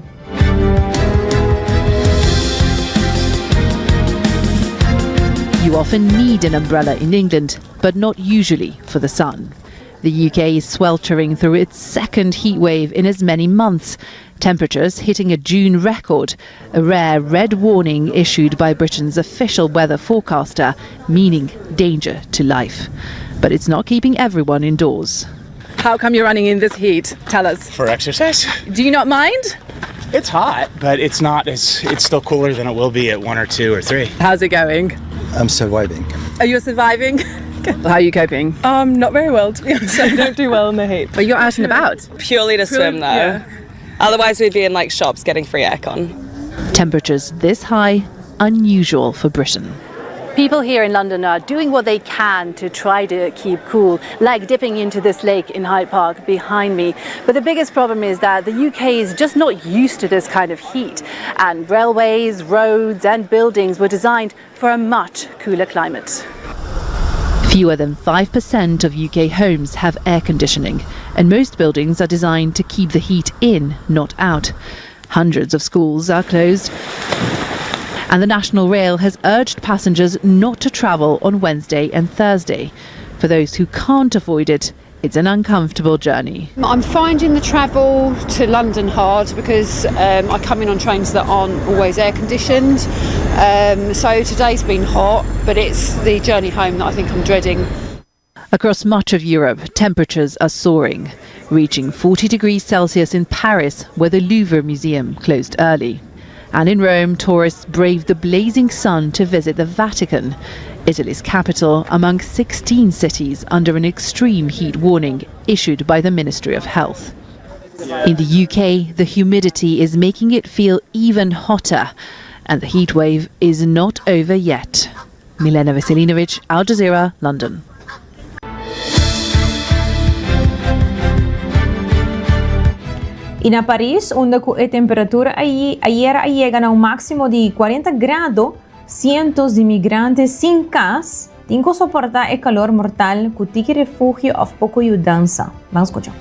You often need an umbrella in England, but not usually for the sun. The UK is sweltering through its second heatwave in as many months. Temperatures hitting a June record, a rare red warning issued by Britain's official weather forecaster, meaning danger to life. But it's not keeping everyone indoors.
How come you're running in this heat? Tell us.
For exercise.
Do you not mind?
It's hot, but it's not as it's still cooler than it will be at 1 or 2 or 3.
How's it going?
I'm surviving.
Are you surviving? How are you coping?
Um, not very well, to be honest. I don't do well in the heat.
But you're out and about.
Purely to swim, though. Yeah. Otherwise, we'd be in like shops getting free aircon.
Temperatures this high, unusual for Britain.
People here in London are doing what they can to try to keep cool, like dipping into this lake in Hyde Park behind me. But the biggest problem is that the UK is just not used to this kind of heat, and railways, roads, and buildings were designed for a much cooler climate.
Fewer than 5% of UK homes have air conditioning, and most buildings are designed to keep the heat in, not out. Hundreds of schools are closed And the National Rail has urged passengers not to travel on Wednesday and Thursday. For those who can't avoid it, it's an uncomfortable journey.
I'm finding the travel to London hard because um, I come in on trains that aren't always air conditioned. Um, so today's been hot, but it's the journey home that I think I'm dreading.
Across much of Europe, temperatures are soaring, reaching 40 degrees Celsius in Paris, where the Louvre Museum closed early. And in Rome, tourists braved the blazing sun to visit the Vatican, Italy's capital, among 16 cities under an extreme heat warning issued by the Ministry of Health. In the UK, the humidity is making it feel even hotter, and the heat wave is not over yet. Milena Veselinovic, Al Jazeera, London.
Y na Paris, unda cu e temperatura ayera a yega na un maximo di 40 grado, cientos di migrante sin cas tin cu soporta e calor mortal cu tiki refugio of poco yudansa. Ban scucha.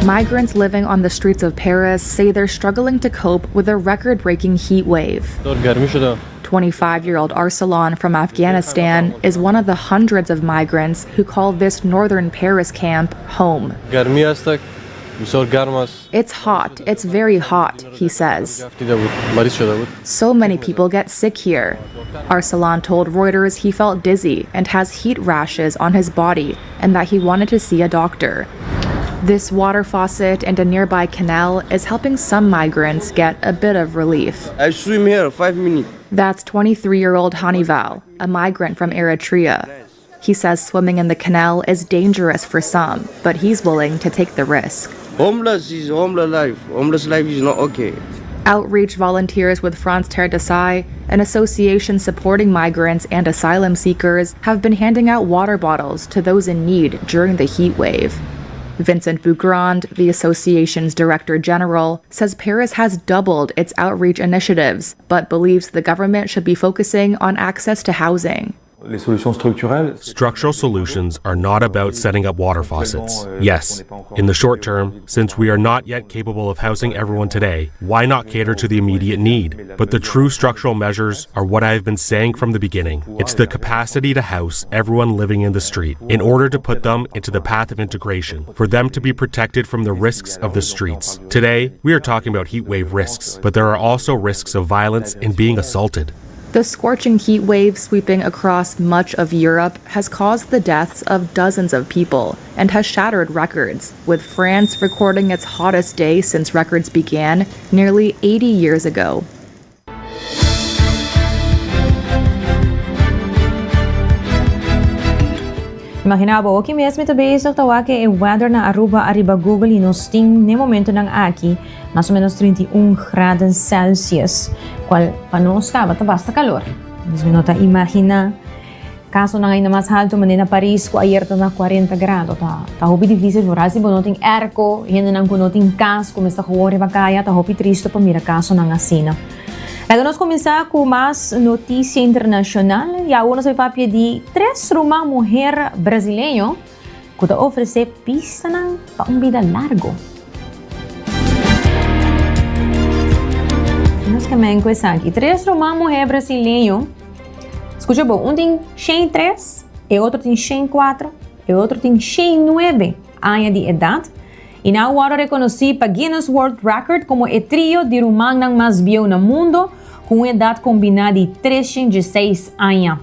Migrants living on the streets of Paris say they're struggling to cope with a record breaking heat wave. 25 year old Arsalan from Afghanistan is one of the hundreds of migrants who call this northern Paris camp home. It's hot, it's very hot, he says. So many people get sick here. Arsalan told Reuters he felt dizzy and has heat rashes on his body and that he wanted to see a doctor. This water faucet and a nearby canal is helping some migrants get a bit of relief.
I swim here five minutes.
That's 23 year old Hanival, a migrant from Eritrea. He says swimming in the canal is dangerous for some, but he's willing to take the risk.
Homeless is homeless life. Homeless life is not okay.
Outreach volunteers with France Terre d'Asai, an association supporting migrants and asylum seekers, have been handing out water bottles to those in need during the heat wave. Vincent Bougrand, the association's director general, says Paris has doubled its outreach initiatives, but believes the government should be focusing on access to housing.
Structural solutions are not about setting up water faucets.
Euh,
Yes, in the short term, since we are not yet capable of housing everyone today, why not cater to the immediate need? But the true structural measures are what I have been saying from the beginning. It's the capacity to house everyone living in the street in order to put them into the path of integration, for them to be protected from the risks of the streets. Today, we are talking about heatwave risks, but there are also risks of violence and being assaulted.
The scorching heat wave sweeping across much of Europe has caused the deaths of dozens of people and has shattered records, with France recording its hottest day since records began nearly 80 years ago.
Imagina bo, aki mes mi ta bezig ta wak e weather na Aruba ariba Google y nos tin n'e momentonan aki mas o menos 31 graden Celsius, cual pa nos caba ta basta calor. Dus mi no ta imagina casonan ainda mas halto manera na Paris cu ayer ta na 40 grado. Ta ta hopi dificil vooral si bo no tin airco, hendenan cu no tin cas cu mester gewoon riba caya, ta hopi tristo pa mira casonan asina. Laga nos kuminsá ku mas notisia internashonal i awor nos bai papia di tres ruman muher brasileño ku ta ofresé pistanan pa un bida largu. Nos ke men ku esaki. Tres ruman muher brasileño, skucha bo, un tin 103, e otro tin 104, e otro tin 109 aña di edat. I nan a wòrdu rekonosí pa Guinness World Record komo e trio di rumannan mas bieu na mundo ku un edat kombiná di 306 aña.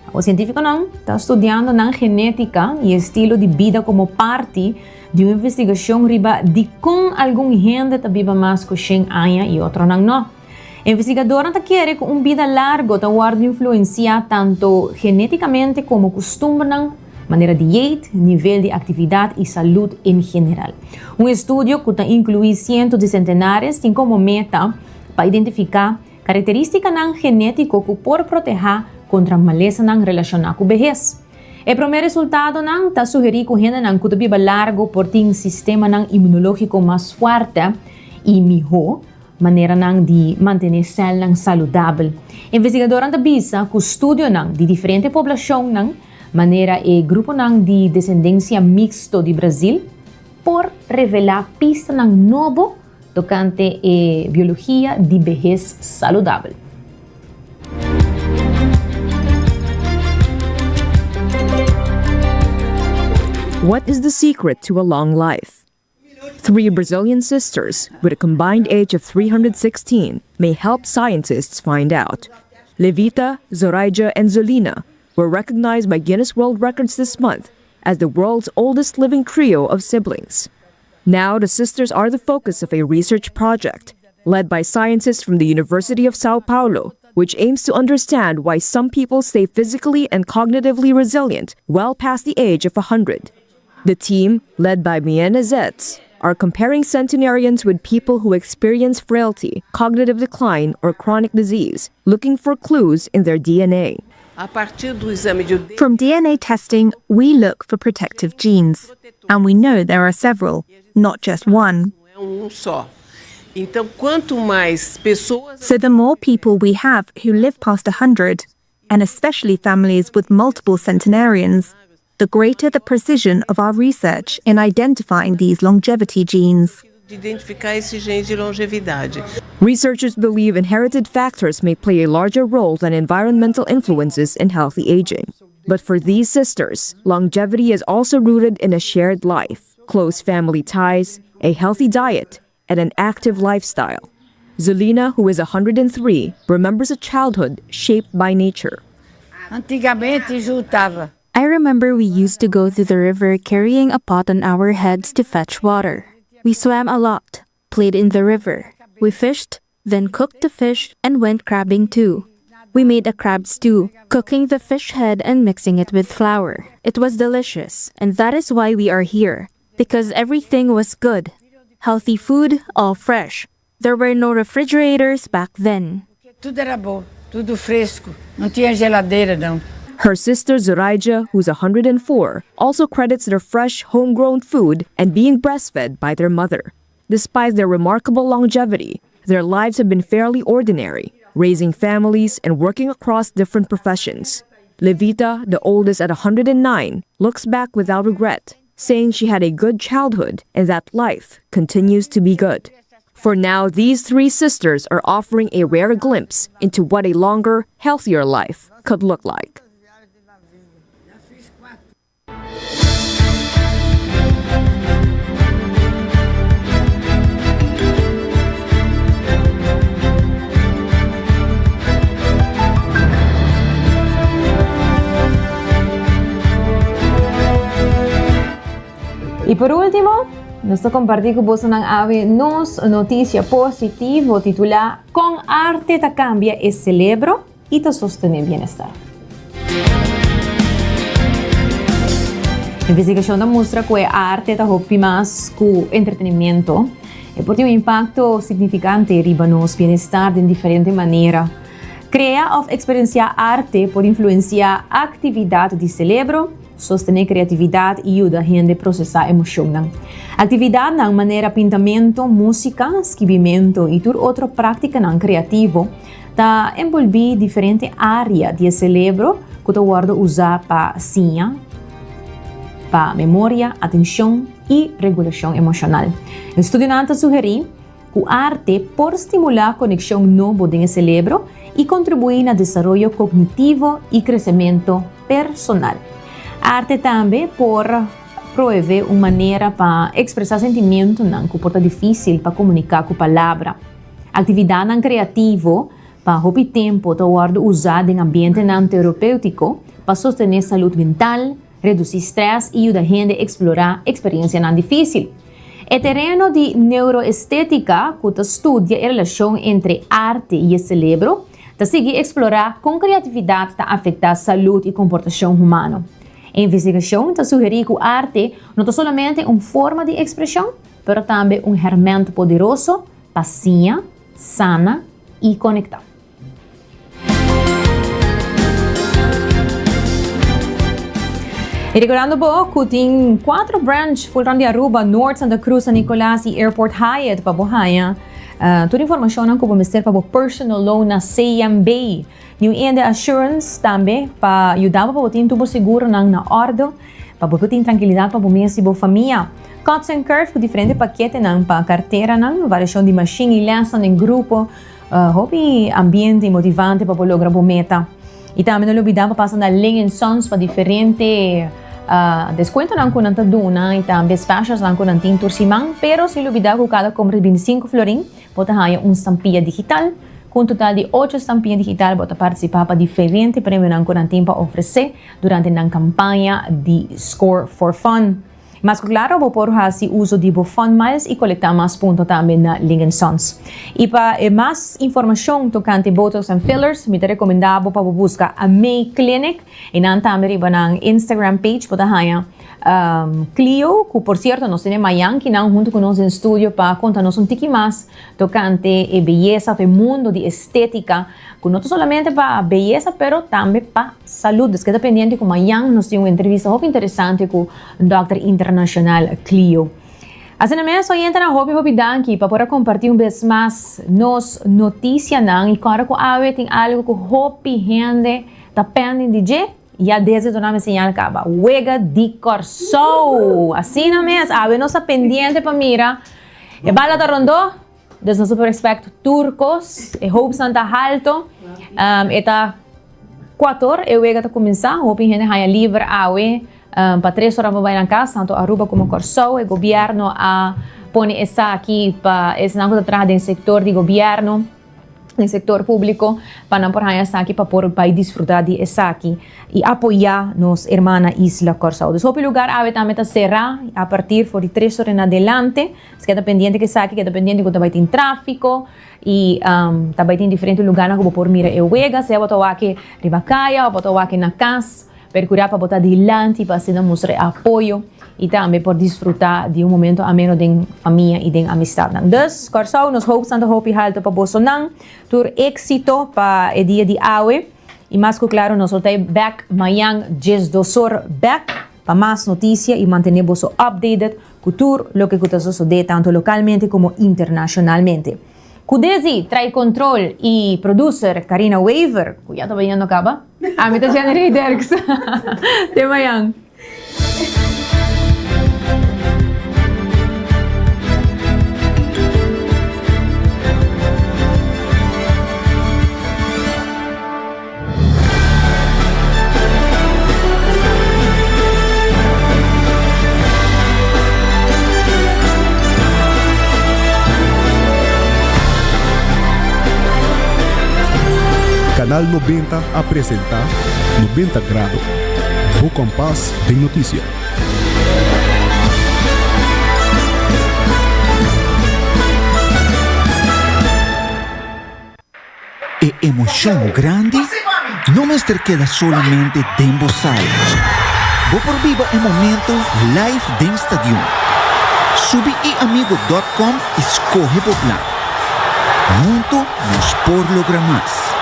Awor sientífikonan ta studiando nan genétika i estilo di bida komo parti di un investigashon riba dikon algun hende ta biba mas ku shen aña i otronan no. Investigadornan ta kere ku un bida largo ta wòrdu influensiá tantu genétikamente komo kustumbernan, manera di yeit, nivel di aktividat i salud en general. Un estudio ku ta inkluí sientos di sentenares tin komo meta pa identifiká karakterístikanan genétiko ku por protehá kontra malesanan relashoná ku behes. E promé resultadonan ta sugerí ku hendenan ku ta biba largo por tin sistemanan imunológiko mas fuerte i mihó, Maneranan di mantené sèlnan saludabel. Investigadornan ta bisa ku studionan di diferente poblashonnan, manera e gruponan di desendensia miksto di Brazil, por revelá pistanan nobo tocante e biologia di behes saludabel.
What is the secret to a long life? Three Brazilian sisters with a combined age of 316 may help scientists find out. Levita, Zoraija, and Zolina were recognized by Guinness World Records this month as the world's oldest living trio of siblings. Now, the sisters are the focus of a research project led by scientists from the University of Sao Paulo, which aims to understand why some people stay physically and cognitively resilient well past the age of 100. The team, led by Miena Zetz, are comparing centenarians with people who experience frailty, cognitive decline, or chronic disease, looking for clues in their DNA.
From DNA testing, we look for protective genes, and we know there are several, not just one. So the more people we have who live past 100, and especially families with multiple centenarians, the greater the precision of our research in identifying these longevity genes.
Researchers believe inherited factors may play a larger role than environmental influences in healthy aging. But for these sisters, longevity is also rooted in a shared life, close family ties, a healthy diet, and an active lifestyle. Zelina, who is 103, remembers a childhood shaped by nature.
I remember we used to go to the river carrying a pot on our heads to fetch water. We swam a lot, played in the river. We fished, then cooked the fish and went crabbing too. We made a crab stew, cooking the fish head and mixing it with flour. It was delicious, and that is why we are here, because everything was good. Healthy food, all fresh. There were no refrigerators back then.
Tudo era bom, tudo fresco. Não tinha geladeira, não.
Her sister Zoraija, who's 104, also credits their fresh, homegrown food and being breastfed by their mother. Despite their remarkable longevity, their lives have been fairly ordinary, raising families and working across different professions. Levita, the oldest at 109, looks back without regret, saying she had a good childhood and that life continues to be good. For now, these three sisters are offering a rare glimpse into what a longer, healthier life could look like.
Y por ultimo, nos ta comparti cu bosonan awe nos noticia positivo titula Con arte ta cambia e celebro y ta sostene bienestar. Investigacion ta mustra cu e arte ta hopi mas cu entretenimiento. E por tin un impacto significante riba nos bienestar den diferente manera. Crea of experiencia arte por influencia actividad di celebro, Sostené kreatividat i yuda hende prosesá emoshonnan. Aktividatnan manera pintamentu, músika, skibimentu i tur otro práktikanan kreativo ta enbolbí diferente área di e selebro ku ta wòrdu usá pa siña, pa memoria, atenshon i regulashon emoshonal. Estudionan ta sugerí ku arte por stimulá konekshon nobo den e selebro i kontribuí na desaroyo kognitivo i kresementu personal. Arte tambe por proveé un manera pa ekspresá sentimentunan ku por ta difísil pa komuniká ku palabra. Aktividatnan kreativo pa hopi tempu ta wòrdu usá den ambientenan terapéutiko pa sostené salud mental, redusí strès i yuda hende eksplorá eksperensianan difísil. E tereno di neuroestétika, ku ta studia e relashon entre arte i e selebro, ta sigui eksplorá kon kreatividat ta afektá salud i komportashon humano. E investigashon ta sugerí ku arte no ta solamente un forma di ekspreshon, pero tambe un hèrmènt poderoso pa siña, sana i konektá. Y recordando bo cu tin cuatro branch full rond di Aruba, Noord, Santa Cruz, San Nicolas y Airport Hyatt pa bo haya uh, tur informacionnan cu bo mester pa bo personal loan na CMB. New Ende Assurance tambe pa yuda bo pa bo tin tur bo seguronan na orde, pa bo por tin tranquilidad pa bo mes y bo famia. Cuts and Curve ku diferente paketenan pa karteranan, variashon di mashin i lèsnan den grupo, hopi ambiente i motivante pa bo logra bo meta. I tambe no lubidá pa pasa na Ling and Sons pa diferente deskuentonan ku nan ta duna i tambe specialsnan ku nan tin tur siman. Pero sin lubidá ku kada kompra di bintisinko florin bo ta haña un stampia digital. Ku un total di ocho stampia digital bo ta partisipá pa diferente premionan ku nan tin pa ofresé durante nan kampaña di Score for Fun. Mas ku klaro bo por hasi uso di bo Fun Miles i kolektá mas punto tambe na Ling and Sons. I pa e mas informashon tokante Botox and Fillers, mi ta rekomendá bo pa bo buska Amei Clinic i nan tambe riba nan Instagram page bo ta haña Clio, ku por sierto nos tene mañan kinan huntu ku nos den studio pa konta nos un tiki mas tokante e beyesa òf e mundo di estetika ku no ta solamente pa beyesa pero tambe pa salud. Dus keda pendiente ku mañan nos tin un entrevista hopi interesante ku dòkter internashonal Clio. Asina mes oyentenan hopi hopi danki pa por a kompartí un bes mas nos notisianan i kòrda ku awe tin algu ku hopi hende ta pending di dje. Ya desde duna mi señal caba. Wega di Corsou! Asina mes, awe nos ta pendiente pa mira. E bala ta rondó, dus nos por expect tur cos. E hopesnan ta halto. Um, e ta cuator, e wega ta cuminsa. Hopi hende haya liber awe um, pa tres ora pa bai nan cas, tanto Aruba como Corsou. E gobierno a pone esaki pa esnan cu ta traha den sector di gobierno. den sector publico pa nan por haña esaki pa por bai disfruta di esaki y apoya nos hermana isla Corsou. Dus hopi lugar awe tambe ta cera a partir for di tres ora en adelante. Nos keda pendiente cu esaki, keda pendiente cu ta bai tin trafico y ta bai tin diferente lugarnan cu bo por mira e wega, sea bo ta wak riba caya of bo ta wak na cas. Percura pa bo ta dilanti pa asina mustra e apoyo y tambe por disfruta di un momento ameno den famia y den amistadnan. Dus, Kòrsou, nos hoopsnan ta hopi halto pa bosonan. Tur éxito pa e dia di awe y mas cu claro nos lo ta bek mañan diesdosor bek pa mas noticia y mantene boso updated cu tur loke cu ta sosode tanto localmente como internacionalmente. Cu Desi trae control y producer Karina Wever, cu ya ta bayendo caba. Ami ta Jenny Derks. Te mañan.
Canal 90 a presenta 90 Grado, bo kompas den notisia.
E emocion grandi no mester keda solamente den bo sala. Bo por biba e momento live den stadion. Subi iamigo dot com y scoge bo plan. Hunto nos por logra mas.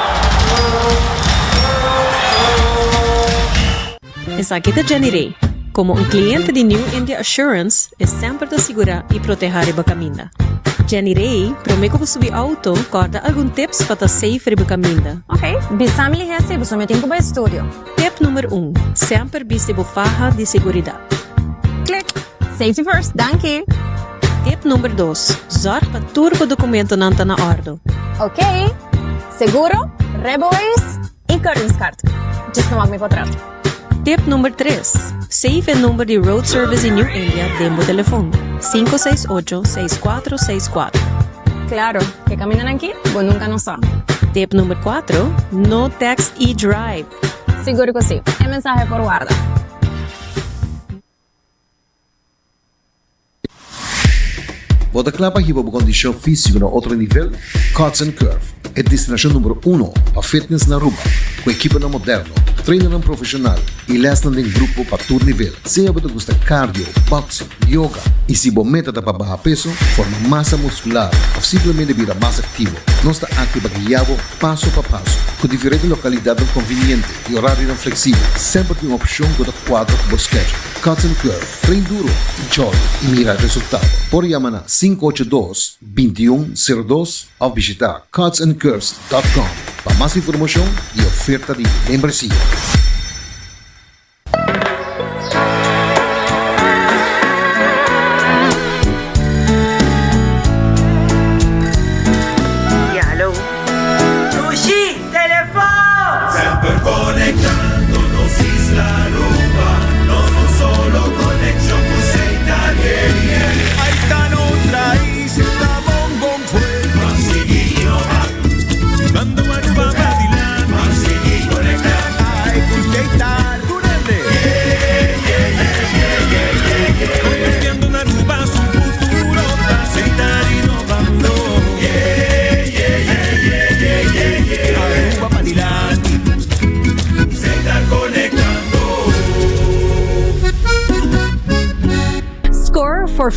Esaki ta Jenny Rey. Komo un kliente di New India Assurance, e semper ta sigurá i protehá riba kaminda. Jenny Rey, promé ku bo subi outo, kòrda algun tips pa ta safe riba kaminda.
Ok, bisa mi lihé si boso mi tin ku bai studio.
Tip number un, Semper bisti bo faha di seguridat.
Klik! Safety first, danki!
Tip number dos, Zòrg pa tur bo dokumentonan ta na òrdu.
Ok, seguro, rijbewijs i keuringskaart. Djis no wak mi potret.
Tip number tres, Save e number di Road Service di New India den bo telefon, 568 6464.
Claro, ke camindanan aki bo nunca no sa.
Tip number cuatro, No text y drive.
Sigur cu si, e mensahe por warda.
Bo ta kla pa hiba bo kondishon físiko na otro nivel? Cuts and Curve, e destinashon numero uno pa fitness na Aruba, ku ekiponan moderno, trainernan profeshonal i lèsnan den grupo pa tur nivel. Sea bo ta gusta cardio, boxing, yoga i si bo meta ta pa baha peso, forma masa muskular òf simplemente bira mas aktivo, nos ta aki pa guia bo paso pa paso. Ku diferente lokalidatnan konviniente i orarionan fleksibel, semper tin un opshon ku ta kuadra ku bo schedule. Cuts and Curve. Train duro, enjoy y mira resultado. Por yama na 582 21 02 of bishita cutsandcurves.com pa mas informacion y oferta di membresia.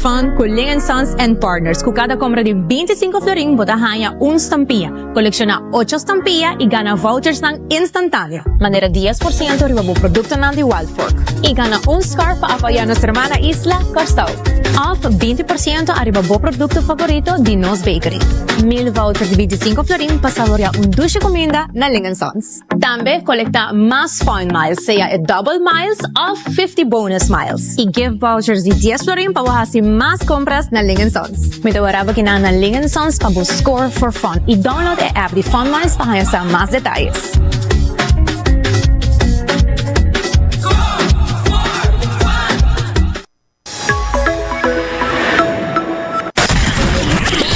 Fun ku Ling Sons and Partners. Ku kada kompra di 25 florin bo ta haña un stampia. Kolekshoná ocho stampia i gana vouchersnan instantáneo, manera 10% riba bo produktonan di Wild Fork. I gana un scarf pa apoyá nos hermana isla, Kòrsou. Òf 20% ariba bo produkto favorito di nos bakery. 1000 voucher di 25 florin pa saboreá un dushi kuminda na Ling Sons. Tambe kolektá mas Fun Miles, sea e double miles òf 50 bonus miles. I gift vouchers di 10 florin pa bo hasi mas kompras na Ling Sons. Mi ta wara bo kinan na Ling Sons pa bo score for fun i download e app di Fun Miles pa haña sa mas detayes.